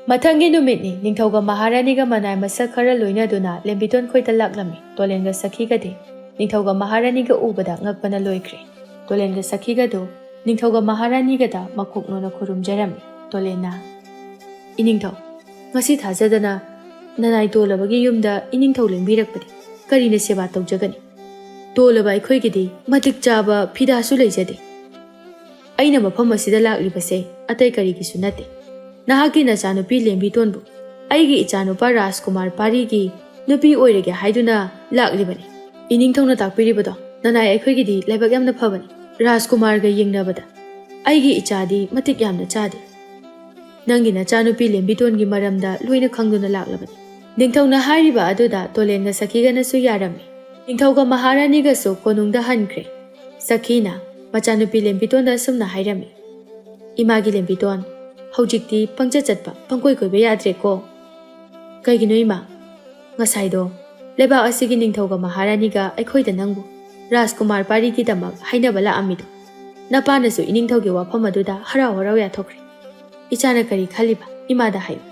ꯃꯊꯪꯒꯤ ꯅꯨꯃꯤꯠꯅꯤ꯫ ꯅꯤꯡꯊꯧꯒ ꯃꯍꯥꯔꯥꯅꯤꯒ ꯃꯅꯥꯏ ꯃꯁꯛ ꯈꯔ ꯂꯣꯏꯅꯗꯨꯅ ꯂꯦꯝꯕꯤꯇꯣꯟ ꯈꯣꯏꯗ ꯂꯥꯛꯂꯝꯃꯤ꯫ ꯇꯣꯂꯦꯟꯒ ꯁꯈꯤꯒꯗꯤ ꯅꯤꯡꯊꯧꯒ ꯃꯍꯥꯔꯥꯅꯤꯒ ꯎꯕꯗ ꯉꯛꯄꯅ ꯂꯣꯏꯈ꯭ꯔꯦ꯫ ꯇꯣꯂꯦꯟꯒ ꯁꯈꯤꯒꯗꯨ ꯅꯤꯡꯊꯧꯒ ꯃꯍꯥꯔꯥꯅꯤꯒꯗ ꯃꯀꯣꯛ ꯅꯣꯟꯅ ꯈꯨꯔꯨꯝꯖꯔꯝꯃꯤ꯫ ꯇꯣꯂꯦꯟꯅ, "ꯏꯅꯤꯡꯊꯧ, ꯉꯁꯤ ꯊꯥꯖꯗꯅ ꯅꯅꯥꯏ ꯇꯣꯂꯕꯒꯤ ꯌꯨꯝꯗ ꯏꯅꯤꯡꯊꯧ ꯂꯦꯡꯕꯤꯔꯛꯄꯗꯤ ꯀꯔꯤꯅ ꯁꯦꯕꯥ ꯇꯧꯖꯒꯅꯤ? ꯇꯣꯂꯕ ꯑꯩꯈꯣꯏꯒꯤꯗꯤ ꯃꯇꯤꯛ ꯆꯥꯕ ꯐꯤꯗꯥꯁꯨ ꯂꯩꯖꯗꯦ꯫ ꯑꯩꯅ ꯃꯐꯝ ꯑꯁꯤꯗ ꯂꯥꯛꯂꯤꯕꯁꯦ ꯑꯇꯩ ꯀꯔꯤꯒꯤꯁꯨ ꯅꯠꯇꯦ꯫ ꯅꯍꯥꯛꯀꯤ ꯅꯆꯥꯅꯨꯄꯤ ꯂꯦꯝꯕꯤꯇꯣꯟꯕꯨ ꯑꯩꯒꯤ ꯏꯆꯥꯅꯨꯄꯥ ꯔꯥꯖꯀꯨꯃꯥꯔ ꯄꯥꯔꯤꯒꯤ ꯅꯨꯄꯤ ꯑꯣꯏꯔꯒꯦ ꯍꯥꯏꯗꯨꯅ ꯂꯥꯛꯂꯤꯕꯅꯤ꯫ ꯏꯅꯤꯡꯊꯧꯅ ꯇꯥꯛꯄꯤꯔꯤꯕꯗꯣ ꯅꯅꯥꯏ ꯑꯩꯈꯣꯏꯒꯤꯗꯤ ꯂꯥꯏꯕꯛ ꯌꯥꯝꯅ ꯐꯕꯅꯤ꯫ ꯔꯥꯖꯀꯨꯃꯥꯔꯒ ꯌꯦꯡꯅꯕꯗ ꯑꯩꯒꯤ ꯏꯆꯥꯗꯤ ꯃꯇꯤꯛ ꯌꯥꯝꯅ ꯆꯥꯗꯦ꯫" ꯅꯪꯒꯤ ꯅꯆꯥꯅꯨꯄꯤ ꯂꯦꯝꯕꯤꯇꯣꯟꯒꯤ ꯃꯔꯝꯗ ꯂꯣꯏꯅ ꯈꯪꯗꯨꯅ ꯂꯥꯛꯂꯕꯅꯤ꯫ ꯅꯤꯡꯊꯧꯅ ꯍꯥꯏꯔꯤꯕ ꯑꯗꯨꯗ ꯇꯣꯂꯦꯟꯒ ꯁꯈꯤꯒꯅꯁꯨ ꯌꯥꯔꯝꯃꯤ꯫ ꯅꯤꯡꯊꯧꯒ ꯃꯍꯥꯔꯥꯅꯤꯒꯁꯨ ꯀꯣꯅꯨꯡꯗ ꯍꯟꯈ꯭ꯔꯦ꯫ ꯁꯈꯤꯅ ꯃꯆꯥꯅꯨꯄꯤ ꯂꯦꯝꯕꯤꯇꯣꯟꯗ ꯑꯁꯨꯝꯅ ꯍꯥꯏꯔꯝꯃꯤ, "ꯏꯃꯥꯒꯤ ꯂꯦꯝꯕꯤꯇꯣꯟ, ꯍꯧꯖꯤꯛꯇꯤ ꯄꯪꯆꯠ ꯆꯠꯄ, ꯄꯪꯀꯣꯏ ꯀꯣꯏꯕ ꯌꯥꯗ꯭ꯔꯦꯀꯣ?" "ꯀꯩꯒꯤꯅꯣ ꯏꯃꯥ?" "ꯉꯁꯥꯏꯗꯣ ꯂꯩꯕꯥꯛ ꯑꯁꯤꯒꯤ ꯅꯤꯡꯊꯧꯒ ꯃꯍꯥꯔꯥꯅꯤꯒ ꯑꯩꯈꯣꯏꯗ ꯅꯪꯕꯨ ꯔꯥꯖꯀꯨꯃꯥꯔ ꯄꯥꯔꯤꯒꯤꯗꯃꯛ ꯍꯥꯏꯅꯕ ꯂꯥꯛꯑꯝꯃꯤꯗꯣ, ꯅꯄꯥꯅꯁꯨ ꯏꯅꯤꯡꯊꯧꯒꯤ ꯋꯥꯐꯝ ꯑꯗꯨꯗ ꯍꯔꯥꯎ ꯍꯔꯥꯎ ꯌꯥꯊꯣꯛꯈ꯭ꯔꯦ꯫ ꯏꯆꯥꯅ ꯀꯔꯤ ꯈꯜꯂꯤꯕ? ꯏꯃꯥꯗ ꯍꯥꯏꯌꯨ꯫"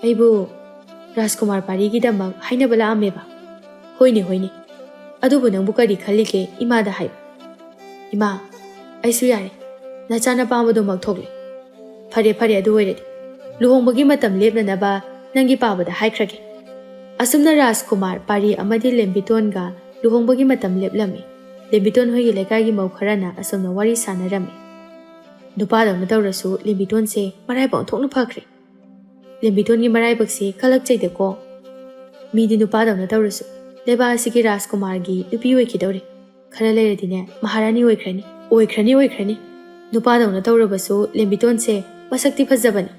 "ꯑꯩꯕꯨ ꯔꯥꯖꯀꯨꯃꯥꯔ ꯄꯥꯔꯤꯒꯤꯗꯃꯛ ꯍꯥꯏꯅꯕ ꯂꯥꯛꯑꯝꯃꯦꯕ?" "ꯍꯣꯏꯅꯦ, ꯍꯣꯏꯅꯦ꯫ ꯑꯗꯨꯕꯨ ꯅꯪꯕꯨ ꯀꯔꯤ ꯈꯜꯂꯤꯒꯦ? ꯏꯃꯥꯗ ꯍꯥꯏꯌꯨ꯫" "ꯏꯃꯥ, ꯑꯩꯁꯨ ꯌꯥꯔꯦ꯫ ꯅꯆꯥꯅ ꯄꯥꯝꯕꯗꯨꯃꯛ ꯊꯣꯛꯂꯦ꯫" "ꯐꯔꯦ, ꯐꯔꯦ, ꯑꯗꯨ ꯑꯣꯏꯔꯗꯤ ꯂꯨꯍꯣꯡꯕꯒꯤ ꯃꯇꯝ ꯂꯦꯞꯅꯅꯕ ꯅꯪꯒꯤ ꯄꯥꯕꯗ ꯍꯥꯏꯈ꯭ꯔꯒꯦ꯫" ꯑꯁꯨꯝꯅ ꯔꯥꯖꯀꯨꯃꯥꯔ ꯄꯥꯔꯤ ꯑꯃꯗꯤ ꯂꯦꯝꯕꯤꯇꯣꯟꯒ ꯂꯨꯍꯣꯡꯕꯒꯤ ꯃꯇꯝ ꯂꯦꯞꯂꯝꯃꯤ꯫ ꯂꯦꯝꯕꯤꯇꯣꯟ ꯍꯣꯏꯒꯤ ꯂꯩꯀꯥꯏꯒꯤ ꯃꯧ ꯈꯔꯅ ꯑꯁꯨꯝꯅ ꯋꯥꯔꯤ ꯁꯥꯟꯅꯔꯝꯃꯤ꯫ "ꯅꯨꯄꯥꯗꯧꯅ ꯇꯧꯔꯁꯨ ꯂꯦꯝꯕꯤꯇꯣꯟꯁꯦ ꯃꯔꯥꯏꯕꯛ ꯑꯣꯟꯊꯣꯛꯅ ꯐꯈ꯭ꯔꯦ꯫ ꯂꯦꯝꯕꯤꯇꯣꯟꯒꯤ ꯃꯔꯥꯏꯕꯛꯁꯦ ꯀꯜꯂꯛꯆꯩꯗꯀꯣ꯫ ꯃꯤꯗꯤ ꯅꯨꯄꯥꯗꯧꯅ ꯇꯧꯔꯁꯨ ꯂꯩꯕꯥꯛ ꯑꯁꯤꯒꯤ ꯔꯥꯖꯀꯨꯃꯥꯔꯒꯤ ꯅꯨꯄꯤ ꯑꯣꯏꯈꯤꯗꯧꯔꯦ꯫ ꯈꯔ ꯂꯩꯔꯗꯤꯅꯦ ꯃꯍꯥꯔꯥꯅꯤ ꯑꯣꯏꯈ꯭ꯔꯅꯤ, ꯑꯣꯏꯈ꯭ꯔꯅꯤ, ꯑꯣꯏꯈ꯭ꯔꯅꯤ꯫ ꯅꯨꯄꯥꯗꯧꯅ ꯇꯧꯔꯕꯁꯨ ꯂꯦꯝꯕꯤꯇꯣꯟꯁꯦ ꯃꯁꯛꯇꯤ ꯐꯖꯕꯅꯤ꯫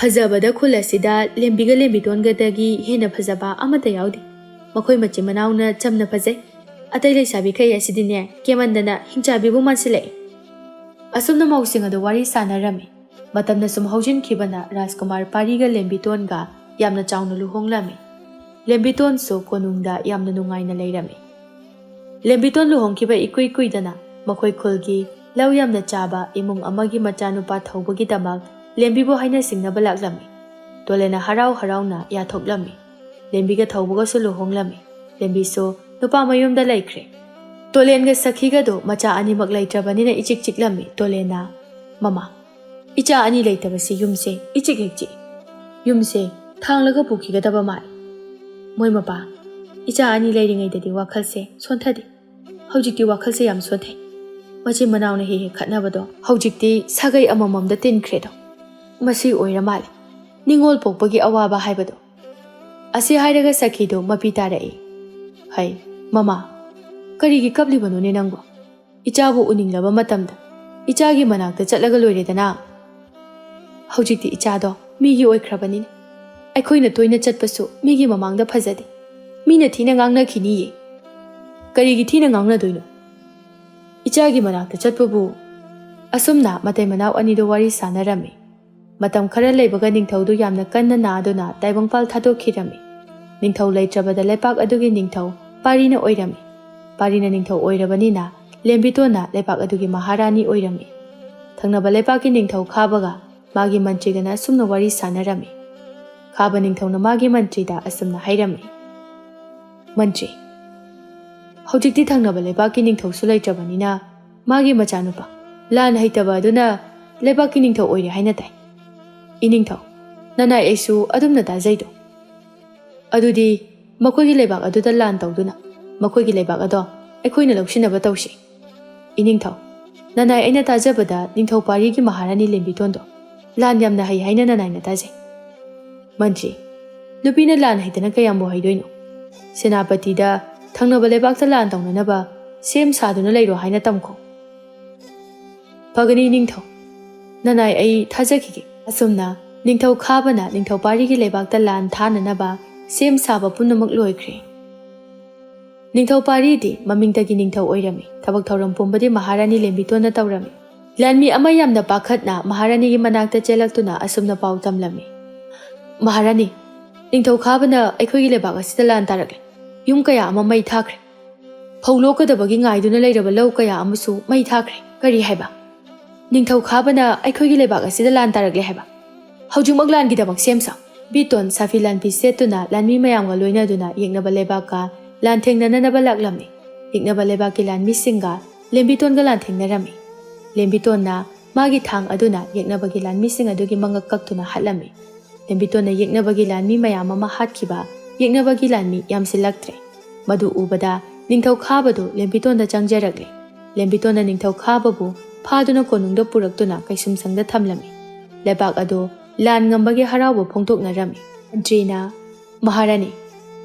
ꯐꯖꯕꯗ ꯈꯨꯜ ꯑꯁꯤꯗ ꯂꯦꯝꯕꯤꯒ ꯂꯦꯝꯕꯤꯇꯣꯟꯒꯗꯒꯤ ꯍꯦꯟꯅ ꯐꯖꯕ ꯑꯃꯠꯇ ꯌꯥꯎꯗꯦ꯫ ꯃꯈꯣꯏ ꯃꯆꯤꯟ ꯃꯅꯥꯎꯅ ꯆꯝꯅ ꯐꯖꯩ꯫ ꯑꯇꯩ ꯂꯩꯁꯥꯕꯤꯈꯩ ꯑꯁꯤꯗꯤꯅꯦ ꯀꯦꯃꯟꯗꯅ ꯍꯤꯡꯆꯥꯕꯤꯕꯨ ꯃꯥꯟꯁꯤꯜꯂꯛꯑꯦ꯫" ꯑꯁꯨꯝꯅ ꯃꯧꯁꯤꯡ ꯑꯗꯨ ꯋꯥꯔꯤ ꯁꯥꯟꯅꯔꯝꯃꯤ꯫ ꯃꯇꯝꯅ ꯁꯨꯝ ꯍꯧꯖꯤꯟꯈꯤꯕꯅ ꯔꯥꯖꯀꯨꯃꯥꯔ ꯄꯥꯔꯤꯒ ꯂꯦꯝꯕꯤꯇꯣꯟꯒ ꯌꯥꯝꯅ ꯆꯥꯎꯅ ꯂꯨꯍꯣꯡꯂꯝꯃꯤ꯫ ꯂꯦꯝꯕꯤꯇꯣꯟꯁꯨ ꯀꯣꯅꯨꯡꯗ ꯌꯥꯝꯅ ꯅꯨꯡꯉꯥꯏꯅ ꯂꯩꯔꯝꯃꯤ꯫ ꯂꯦꯝꯕꯤꯇꯣꯟ ꯂꯨꯍꯣꯡꯈꯤꯕ ꯏꯀꯨꯏ ꯀꯨꯏꯗꯅ ꯃꯈꯣꯏ ꯈꯨꯜꯒꯤ ꯂꯧ ꯌꯥꯝꯅ ꯆꯥꯕ ꯏꯃꯨꯡ ꯑꯃꯒꯤ ꯃꯆꯥꯅꯨꯄꯥ ꯊꯧꯕꯒꯤꯗꯃꯛ ꯂꯦꯝꯕꯤꯕꯨ ꯍꯥꯏꯅ ꯁꯤꯡꯅꯕ ꯂꯥꯛꯂꯝꯃꯤ꯫ ꯇꯣꯂꯦꯟꯅ ꯍꯔꯥꯎ ꯍꯔꯥꯎꯅ ꯌꯥꯊꯣꯛꯂꯝꯃꯤ꯫ ꯂꯦꯝꯕꯤꯒ ꯊꯧꯕꯒꯁꯨ ꯂꯨꯍꯣꯡꯂꯝꯃꯤ꯫ ꯂꯦꯝꯕꯤꯁꯨ ꯅꯨꯄꯥ ꯃꯌꯨꯝꯗ ꯂꯩꯈ꯭ꯔꯦ꯫ ꯇꯣꯂꯦꯟꯒ ꯁꯈꯤꯒꯗꯨ ꯃꯆꯥ ꯑꯅꯤꯃꯛ ꯂꯩꯇ꯭ꯔꯕꯅꯤꯅ ꯏꯆꯤꯛ ꯆꯤꯛꯂꯝꯃꯤ꯫ ꯇꯣꯂꯦꯟꯅ, "ꯃꯃꯥ, ꯏꯆꯥ ꯑꯅꯤ ꯂꯩꯇꯕꯁꯤ ꯌꯨꯝꯁꯦ ꯏꯆꯤꯛ ꯍꯦꯛ ꯆꯤꯛꯏ꯫ ꯌꯨꯝꯁꯦ ꯊꯥꯡꯂꯒ ꯄꯨꯈꯤꯒꯗꯕ ꯃꯥꯜꯂꯤ꯫ ꯃꯣꯏ ꯃꯄꯥ, ꯏꯆꯥ ꯑꯅꯤ ꯂꯩꯔꯤꯉꯩꯗꯗꯤ ꯋꯥꯈꯜꯁꯦ ꯁꯣꯟꯊꯗꯦ꯫ ꯍꯧꯖꯤꯛꯇꯤ ꯋꯥꯈꯜꯁꯦ ꯌꯥꯝ ꯁꯣꯟꯊꯩ꯫ ꯃꯆꯤꯟ ꯃꯅꯥꯎꯅ ꯍꯦꯛ ꯍꯦꯛ ꯈꯠꯅꯕꯗꯣ ꯍꯧꯖꯤꯛꯇꯤ ꯁꯥꯒꯩ ꯑꯃꯃꯝꯗ ꯇꯤꯟꯈ꯭ꯔꯦꯗꯣ꯫ ꯃꯁꯤ ꯑꯣꯏꯔ ꯃꯥꯜꯂꯦ ꯅꯤꯡꯉꯣꯜ ꯄꯣꯛꯄꯒꯤ ꯑꯋꯥꯕ ꯍꯥꯏꯕꯗꯣ꯫" ꯑꯁꯤ ꯍꯥꯏꯔꯒ ꯁꯈꯤꯗꯨ ꯃꯄꯤ ꯇꯥꯔꯛꯏ꯫ "ꯍꯩ, ꯃꯃꯥ, ꯀꯔꯤꯒꯤ ꯀꯞꯂꯤꯕꯅꯣꯅꯦ ꯅꯪꯕꯨ? ꯏꯆꯥꯕꯨ ꯎꯅꯤꯡꯂꯕ ꯃꯇꯝꯗ ꯏꯆꯥꯒꯤ ꯃꯅꯥꯛꯇ ꯆꯠꯂꯒ ꯂꯣꯏꯔꯦꯗꯅ꯫" ꯍꯧꯖꯤꯛꯇꯤ ꯏꯆꯥꯗꯣ ꯃꯤꯒꯤ ꯑꯣꯏꯈ꯭ꯔꯕꯅꯤꯅ ꯑꯩꯈꯣꯏꯅ ꯇꯣꯏꯅ ꯆꯠꯄꯁꯨ ꯃꯤꯒꯤ ꯃꯃꯥꯡꯗ ꯐꯖꯗꯦ꯫ ꯃꯤꯅ ꯊꯤꯅ ꯉꯥꯡꯅꯈꯤꯅꯤꯌꯦ꯫ ꯀꯔꯤꯒꯤ ꯊꯤꯅ ꯉꯥꯡꯅꯗꯣꯏꯅꯣ? ꯏꯆꯥꯒꯤ ꯃꯅꯥꯛꯇ ꯆꯠꯄꯕꯨ꯫ ꯑꯁꯨꯝꯅ ꯃꯇꯩ ꯃꯅꯥꯎ ꯑꯅꯤꯗꯨ ꯋꯥꯔꯤ ꯁꯥꯟꯅꯔꯝꯃꯤ꯫ ꯃꯇꯝ ꯈꯔ ꯂꯩꯕꯒ ꯅꯤꯡꯊꯧꯗꯨ ꯌꯥꯝꯅ ꯀꯟꯅ ꯅꯥꯗꯨꯅ ꯇꯥꯏꯕꯪꯄꯥꯜ ꯊꯥꯗꯣꯛꯈꯤꯔꯝꯃꯤ꯫ ꯅꯤꯡꯊꯧ ꯂꯩꯇ꯭ꯔꯕꯗ ꯂꯩꯄꯥꯛ ꯑꯗꯨꯒꯤ ꯅꯤꯡꯊꯧ ꯄꯥꯔꯤꯅ ꯑꯣꯏꯔꯝꯃꯤ꯫ ꯄꯥꯔꯤꯅ ꯅꯤꯡꯊꯧ ꯑꯣꯏꯔꯕꯅꯤꯅ ꯂꯦꯝꯕꯤꯇꯣꯟꯅ ꯂꯩꯄꯥꯛ ꯑꯗꯨꯒꯤ ꯃꯍꯥꯔꯥꯅꯤ ꯑꯣꯏꯔꯝꯃꯤ꯫ ꯊꯪꯅꯕ ꯂꯩꯄꯥꯛꯀꯤ ꯅꯤꯡꯊꯧ ꯈꯥꯕꯒ ꯃꯥꯒꯤ ꯃꯟꯇ꯭ꯔꯤꯒꯅ ꯑꯁꯨꯝꯅ ꯋꯥꯔꯤ ꯁꯥꯟꯅꯔꯝꯃꯤ꯫ ꯈꯥꯕ ꯅꯤꯡꯊꯧꯅ ꯃꯥꯒꯤ ꯃꯟꯇ꯭ꯔꯤꯗ ꯑꯁꯨꯝꯅ ꯍꯥꯏꯔꯝꯃꯤ, "ꯃꯟꯇ꯭ꯔꯤ, ꯍꯧꯖꯤꯛꯇꯤ ꯊꯪꯅꯕ ꯂꯩꯕꯥꯛꯀꯤ ꯅꯤꯡꯊꯧꯁꯨ ꯂꯩꯇ꯭ꯔꯕꯅꯤꯅ ꯃꯥꯒꯤ ꯃꯆꯥꯅꯨꯄꯥ ꯂꯥꯟ ꯍꯩꯇꯕ ꯑꯗꯨꯅ ꯂꯩꯕꯥꯛꯀꯤ ꯅꯤꯡꯊꯧ ꯑꯣꯏꯔꯦ ꯍꯥꯏꯅ ꯇꯥꯏ꯫ ꯏꯅꯤꯡꯊꯧ, ꯅꯅꯥꯏ ꯑꯩꯁꯨ ꯑꯗꯨꯝꯅ ꯇꯥꯖꯩꯗꯣ꯫ ꯑꯗꯨꯗꯤ ꯃꯈꯣꯏꯒꯤ ꯂꯩꯕꯥꯛ ꯑꯗꯨꯗ ꯂꯥꯟ ꯇꯧꯗꯨꯅ ꯃꯈꯣꯏꯒꯤ ꯂꯩꯕꯥꯛ ꯑꯗꯣ ꯑꯩꯈꯣꯏꯅ ꯂꯧꯁꯤꯟꯅꯕ ꯇꯧꯁꯤ꯫ ꯏꯅꯤꯡꯊꯧ, ꯅꯅꯥꯏ ꯑꯩꯅ ꯇꯥꯖꯕꯗ ꯅꯤꯡꯊꯧ ꯄꯥꯔꯤꯒꯤ ꯃꯍꯥꯔꯥꯅꯤ ꯂꯦꯝꯕꯤꯇꯣꯟꯗꯣ ꯂꯥꯟ ꯌꯥꯝꯅ ꯍꯩ ꯍꯥꯏꯅ ꯅꯅꯥꯏꯅ ꯇꯥꯖꯩ꯫" ꯃꯟꯇ꯭ꯔꯤ, ꯅꯨꯄꯤꯅ ꯂꯥꯟ ꯍꯩꯇꯅ ꯀꯌꯥꯝꯕꯨ ꯍꯩꯗꯣꯏꯅꯣ? ꯁꯦꯅꯥꯄꯇꯤꯗ ꯊꯪꯅꯕ ꯂꯩꯕꯥꯛꯇ ꯂꯥꯟ ꯇꯧꯅꯅꯕ ꯁꯦꯝ ꯁꯥꯗꯨꯅ ꯂꯩꯔꯣ ꯍꯥꯏꯅ ꯇꯝꯈꯣ꯫ ꯐꯒꯅꯤ ꯅꯤꯡꯊꯧ, ꯅꯅꯥꯏ ꯑꯩ ꯊꯥꯖꯈꯤꯒꯦ꯫ ꯑꯁꯨꯝꯅ ꯅꯤꯡꯊꯧ ꯈꯥꯕꯅ ꯅꯤꯡꯊꯧ ꯄꯥꯔꯤꯒꯤ ꯂꯩꯕꯥꯛꯇ ꯂꯥꯟ ꯊꯥꯅꯅꯕ ꯁꯦꯝ ꯁꯥꯕ ꯄꯨꯝꯅꯃꯛ ꯂꯣꯏꯈ꯭ꯔꯦ꯫ ꯅꯤꯡꯊꯧ ꯄꯥꯔꯤꯗꯤ ꯃꯃꯤꯡꯗꯒꯤ ꯅꯤꯡꯊꯧ ꯑꯣꯏꯔꯝꯃꯤ꯫ ꯊꯕꯛ ꯊꯧꯔꯝ ꯄꯨꯝꯕꯗꯤ ꯃꯍꯥꯔꯥꯅꯤ ꯂꯦꯝꯕꯤꯇꯣꯟꯅ ꯇꯧꯔꯝꯃꯤ꯫ ꯂꯥꯟꯃꯤ ꯑꯃ ꯌꯥꯝꯅ ꯄꯥꯈꯠꯅ ꯃꯍꯥꯔꯥꯅꯤꯒꯤ ꯃꯅꯥꯛꯇ ꯆꯦꯜꯂꯛꯇꯨꯅ ꯑꯁꯨꯝꯅ ꯄꯥꯎ ꯇꯝꯂꯝꯃꯤ, "ꯃꯍꯥꯔꯥꯅꯤ, ꯅꯤꯡꯊꯧ ꯈꯥꯕꯅ ꯑꯩꯈꯣꯏꯒꯤ ꯂꯩꯕꯥꯛ ꯑꯁꯤꯗ ꯂꯥꯟ ꯇꯥꯔꯛꯂꯦ꯫ ꯌꯨꯝ ꯀꯌꯥ ꯑꯃ ꯃꯩ ꯊꯥꯈ꯭ꯔꯦ꯫ ꯐꯧ ꯂꯣꯛꯀꯗꯕꯒꯤ ꯉꯥꯏꯗꯨꯅ ꯂꯩꯔꯕ ꯂꯧ ꯀꯌꯥ ꯑꯃꯁꯨ ꯃꯩ ꯊꯥꯈ꯭ꯔꯦ꯫" "ꯀꯔꯤ ꯍꯥꯏꯕ? ꯅꯤꯡꯊꯧ ꯈꯥꯕꯅ ꯑꯩꯈꯣꯏꯒꯤ ꯂꯩꯕꯥꯛ ꯑꯁꯤꯗ ꯂꯥꯟ ꯇꯥꯔꯛꯂꯦ ꯍꯥꯏꯕ? ꯍꯧꯖꯤꯛꯃꯛ ꯂꯥꯟꯒꯤꯗꯃꯛ ꯁꯦꯝ ꯁꯥ꯫" ꯕꯤꯇꯣꯟ ꯁꯥꯐꯤ ꯂꯥꯟꯐꯤ ꯁꯦꯠꯇꯨꯅ ꯂꯥꯟꯃꯤ ꯃꯌꯥꯝꯒ ꯂꯣꯏꯅꯗꯨꯅ ꯌꯦꯛꯅꯕ ꯂꯩꯕꯥꯛꯀ ꯂꯥꯟꯊꯦꯡꯅꯅꯅꯕ ꯂꯥꯛꯂꯝꯃꯤ꯫ ꯌꯦꯛꯅꯕ ꯂꯩꯕꯥꯛꯀꯤ ꯂꯥꯟꯃꯤꯁꯤꯡꯒ ꯂꯦꯝꯕꯤꯇꯣꯟꯒ ꯂꯥꯟꯊꯦꯡꯅꯔꯝꯃꯤ꯫ ꯂꯦꯝꯕꯤꯇꯣꯟꯅ ꯃꯥꯒꯤ ꯊꯥꯡ ꯑꯗꯨꯅ ꯌꯦꯛꯅꯕꯒꯤ ꯂꯥꯟꯃꯤꯁꯤꯡ ꯑꯗꯨꯒꯤ ꯃꯉꯛ ꯀꯛꯇꯨꯅ ꯍꯥꯠꯂꯝꯃꯤ꯫ ꯂꯦꯝꯕꯤꯇꯣꯟꯅ ꯌꯦꯛꯅꯕꯒꯤ ꯂꯥꯟꯃꯤ ꯃꯌꯥꯝ ꯑꯃ ꯍꯥꯠꯈꯤꯕ, ꯌꯦꯛꯅꯕꯒꯤ ꯂꯥꯟꯃꯤ ꯌꯥꯝꯁꯤꯜꯂꯛꯇ꯭ꯔꯦ꯫ ꯃꯗꯨ ꯎꯕꯗ ꯅꯤꯡꯊꯧ ꯈꯥꯕꯗꯨ ꯂꯦꯝꯕꯤꯇꯣꯟꯗ ꯆꯪꯖꯔꯛꯂꯦ꯫ ꯂꯦꯝꯕꯤꯇꯣꯟꯅ ꯅꯤꯡꯊꯧ ꯈꯥꯕꯕꯨ ꯐꯥꯗꯨꯅ ꯀꯣꯅꯨꯡꯗ ꯄꯨꯔꯛꯇꯨꯅ ꯀꯩꯁꯨꯝꯁꯪꯗ ꯊꯝꯂꯝꯃꯤ꯫ ꯂꯩꯕꯥꯛ ꯑꯗꯨ ꯂꯥꯟ ꯉꯝꯕꯒꯤ ꯍꯔꯥꯎꯕ ꯐꯣꯡꯗꯣꯛꯅꯔꯝꯃꯤ꯫ ꯃꯟꯇ꯭ꯔꯤꯅ, "ꯃꯍꯥꯔꯥꯅꯤ,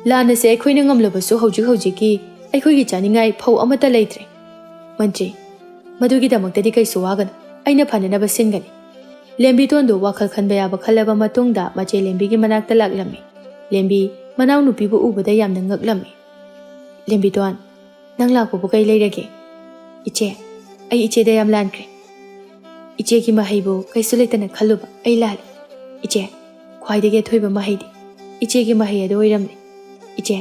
ꯂꯥꯟ ꯑꯁꯤ ꯑꯩꯈꯣꯏꯅ ꯉꯝꯂꯕꯁꯨ ꯍꯧꯖꯤꯛ ꯍꯧꯖꯤꯛꯀꯤ ꯑꯩꯈꯣꯏꯒꯤ ꯆꯥꯅꯤꯡꯉꯥꯏ ꯐꯧ ꯑꯃꯠꯇ ꯂꯩꯇ꯭ꯔꯦ꯫" ꯃꯟꯇ꯭ꯔꯤ, "ꯃꯗꯨꯒꯤꯗꯃꯛꯇꯗꯤ ꯀꯩꯁꯨ ꯋꯥꯒꯅꯨ, ꯑꯩꯅ ꯐꯅꯅꯕ ꯁꯤꯟꯒꯅꯤ꯫" ꯂꯦꯝꯕꯤꯇꯣꯟꯗꯨ ꯋꯥꯈꯜ ꯈꯟꯕ ꯌꯥꯕ ꯈꯜꯂꯕ ꯃꯇꯨꯡꯗ ꯃꯆꯦ ꯂꯦꯝꯕꯤꯒꯤ ꯃꯅꯥꯛꯇ ꯂꯥꯛꯂꯝꯃꯤ꯫ ꯂꯦꯝꯕꯤ ꯃꯅꯥꯎꯅꯨꯄꯤꯕꯨ ꯎꯕꯗ ꯌꯥꯝꯅ ꯉꯛꯂꯝꯃꯤ꯫ "ꯂꯦꯝꯕꯤꯇꯣꯟ, ꯅꯪ ꯂꯥꯛꯄꯕꯨ ꯀꯩ ꯂꯩꯔꯒꯦ?" "ꯏꯆꯦ, ꯑꯩ ꯏꯆꯦꯗ ꯌꯥꯝ ꯂꯥꯟꯈ꯭ꯔꯦ꯫ ꯏꯆꯦꯒꯤ ꯃꯍꯩꯕꯨ ꯀꯩꯁꯨ ꯂꯩꯇꯅ ꯈꯜꯂꯨꯕ ꯑꯩ ꯂꯥꯜꯂꯦ꯫ ꯏꯆꯦ, ꯈ꯭ꯋꯥꯏꯗꯒꯤ ꯑꯊꯣꯏꯕ ꯃꯍꯩꯗꯤ ꯏꯆꯦꯒꯤ ꯃꯍꯩ ꯑꯗꯨ ꯑꯣꯏꯔꯝꯂꯦ꯫ ꯏꯆꯦ,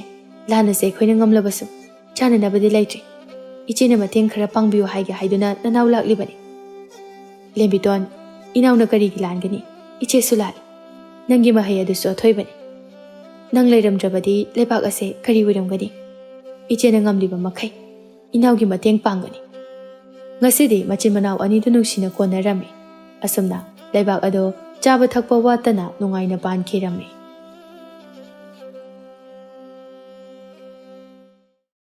ꯂꯥꯟ ꯑꯁꯦ ꯑꯩꯈꯣꯏꯅ ꯉꯝꯂꯕꯁꯨ ꯆꯥꯅꯅꯕꯗꯤ ꯂꯩꯇ꯭ꯔꯦ꯫ ꯏꯆꯦꯅ ꯃꯇꯦꯡ ꯈꯔ ꯄꯥꯡꯕꯤꯌꯨ ꯍꯥꯏꯒꯦ ꯍꯥꯏꯗꯨꯅ ꯅꯅꯥꯎ ꯂꯥꯛꯂꯤꯕꯅꯤ꯫" "ꯂꯦꯝꯕꯤꯇꯣꯟ, ꯏꯅꯥꯎꯅ ꯀꯔꯤꯒꯤ ꯂꯥꯟꯒꯅꯤ? ꯏꯆꯦꯁꯨ ꯂꯥꯜꯂꯤ꯫ ꯅꯪꯒꯤ ꯃꯍꯩ ꯑꯗꯨꯁꯨ ꯑꯊꯣꯏꯕꯅꯤ꯫ ꯅꯪ ꯂꯩꯔꯝꯗ꯭ꯔꯕꯗꯤ ꯂꯩꯕꯥꯛ ꯑꯁꯦ ꯀꯔꯤ ꯑꯣꯏꯔꯝꯒꯅꯤ? ꯏꯆꯦꯅ ꯉꯝꯂꯤꯕ ꯃꯈꯩ ꯏꯅꯥꯎꯒꯤ ꯃꯇꯦꯡ ꯄꯥꯡꯒꯅꯤ꯫" ꯉꯁꯤꯗꯤ ꯃꯆꯤꯟ ꯃꯅꯥꯎ ꯑꯅꯤꯗꯨ ꯅꯨꯡꯁꯤꯅ ꯀꯣꯟꯅꯔꯝꯃꯤ꯫ ꯑꯁꯨꯝꯅ ꯂꯩꯕꯥꯛ ꯑꯗꯣ ꯆꯥꯕ ꯊꯛꯄ ꯋꯥꯠꯇꯅ ꯅꯨꯡꯉꯥꯏꯅ ꯄꯥꯟꯈꯤꯔꯝꯃꯤ꯫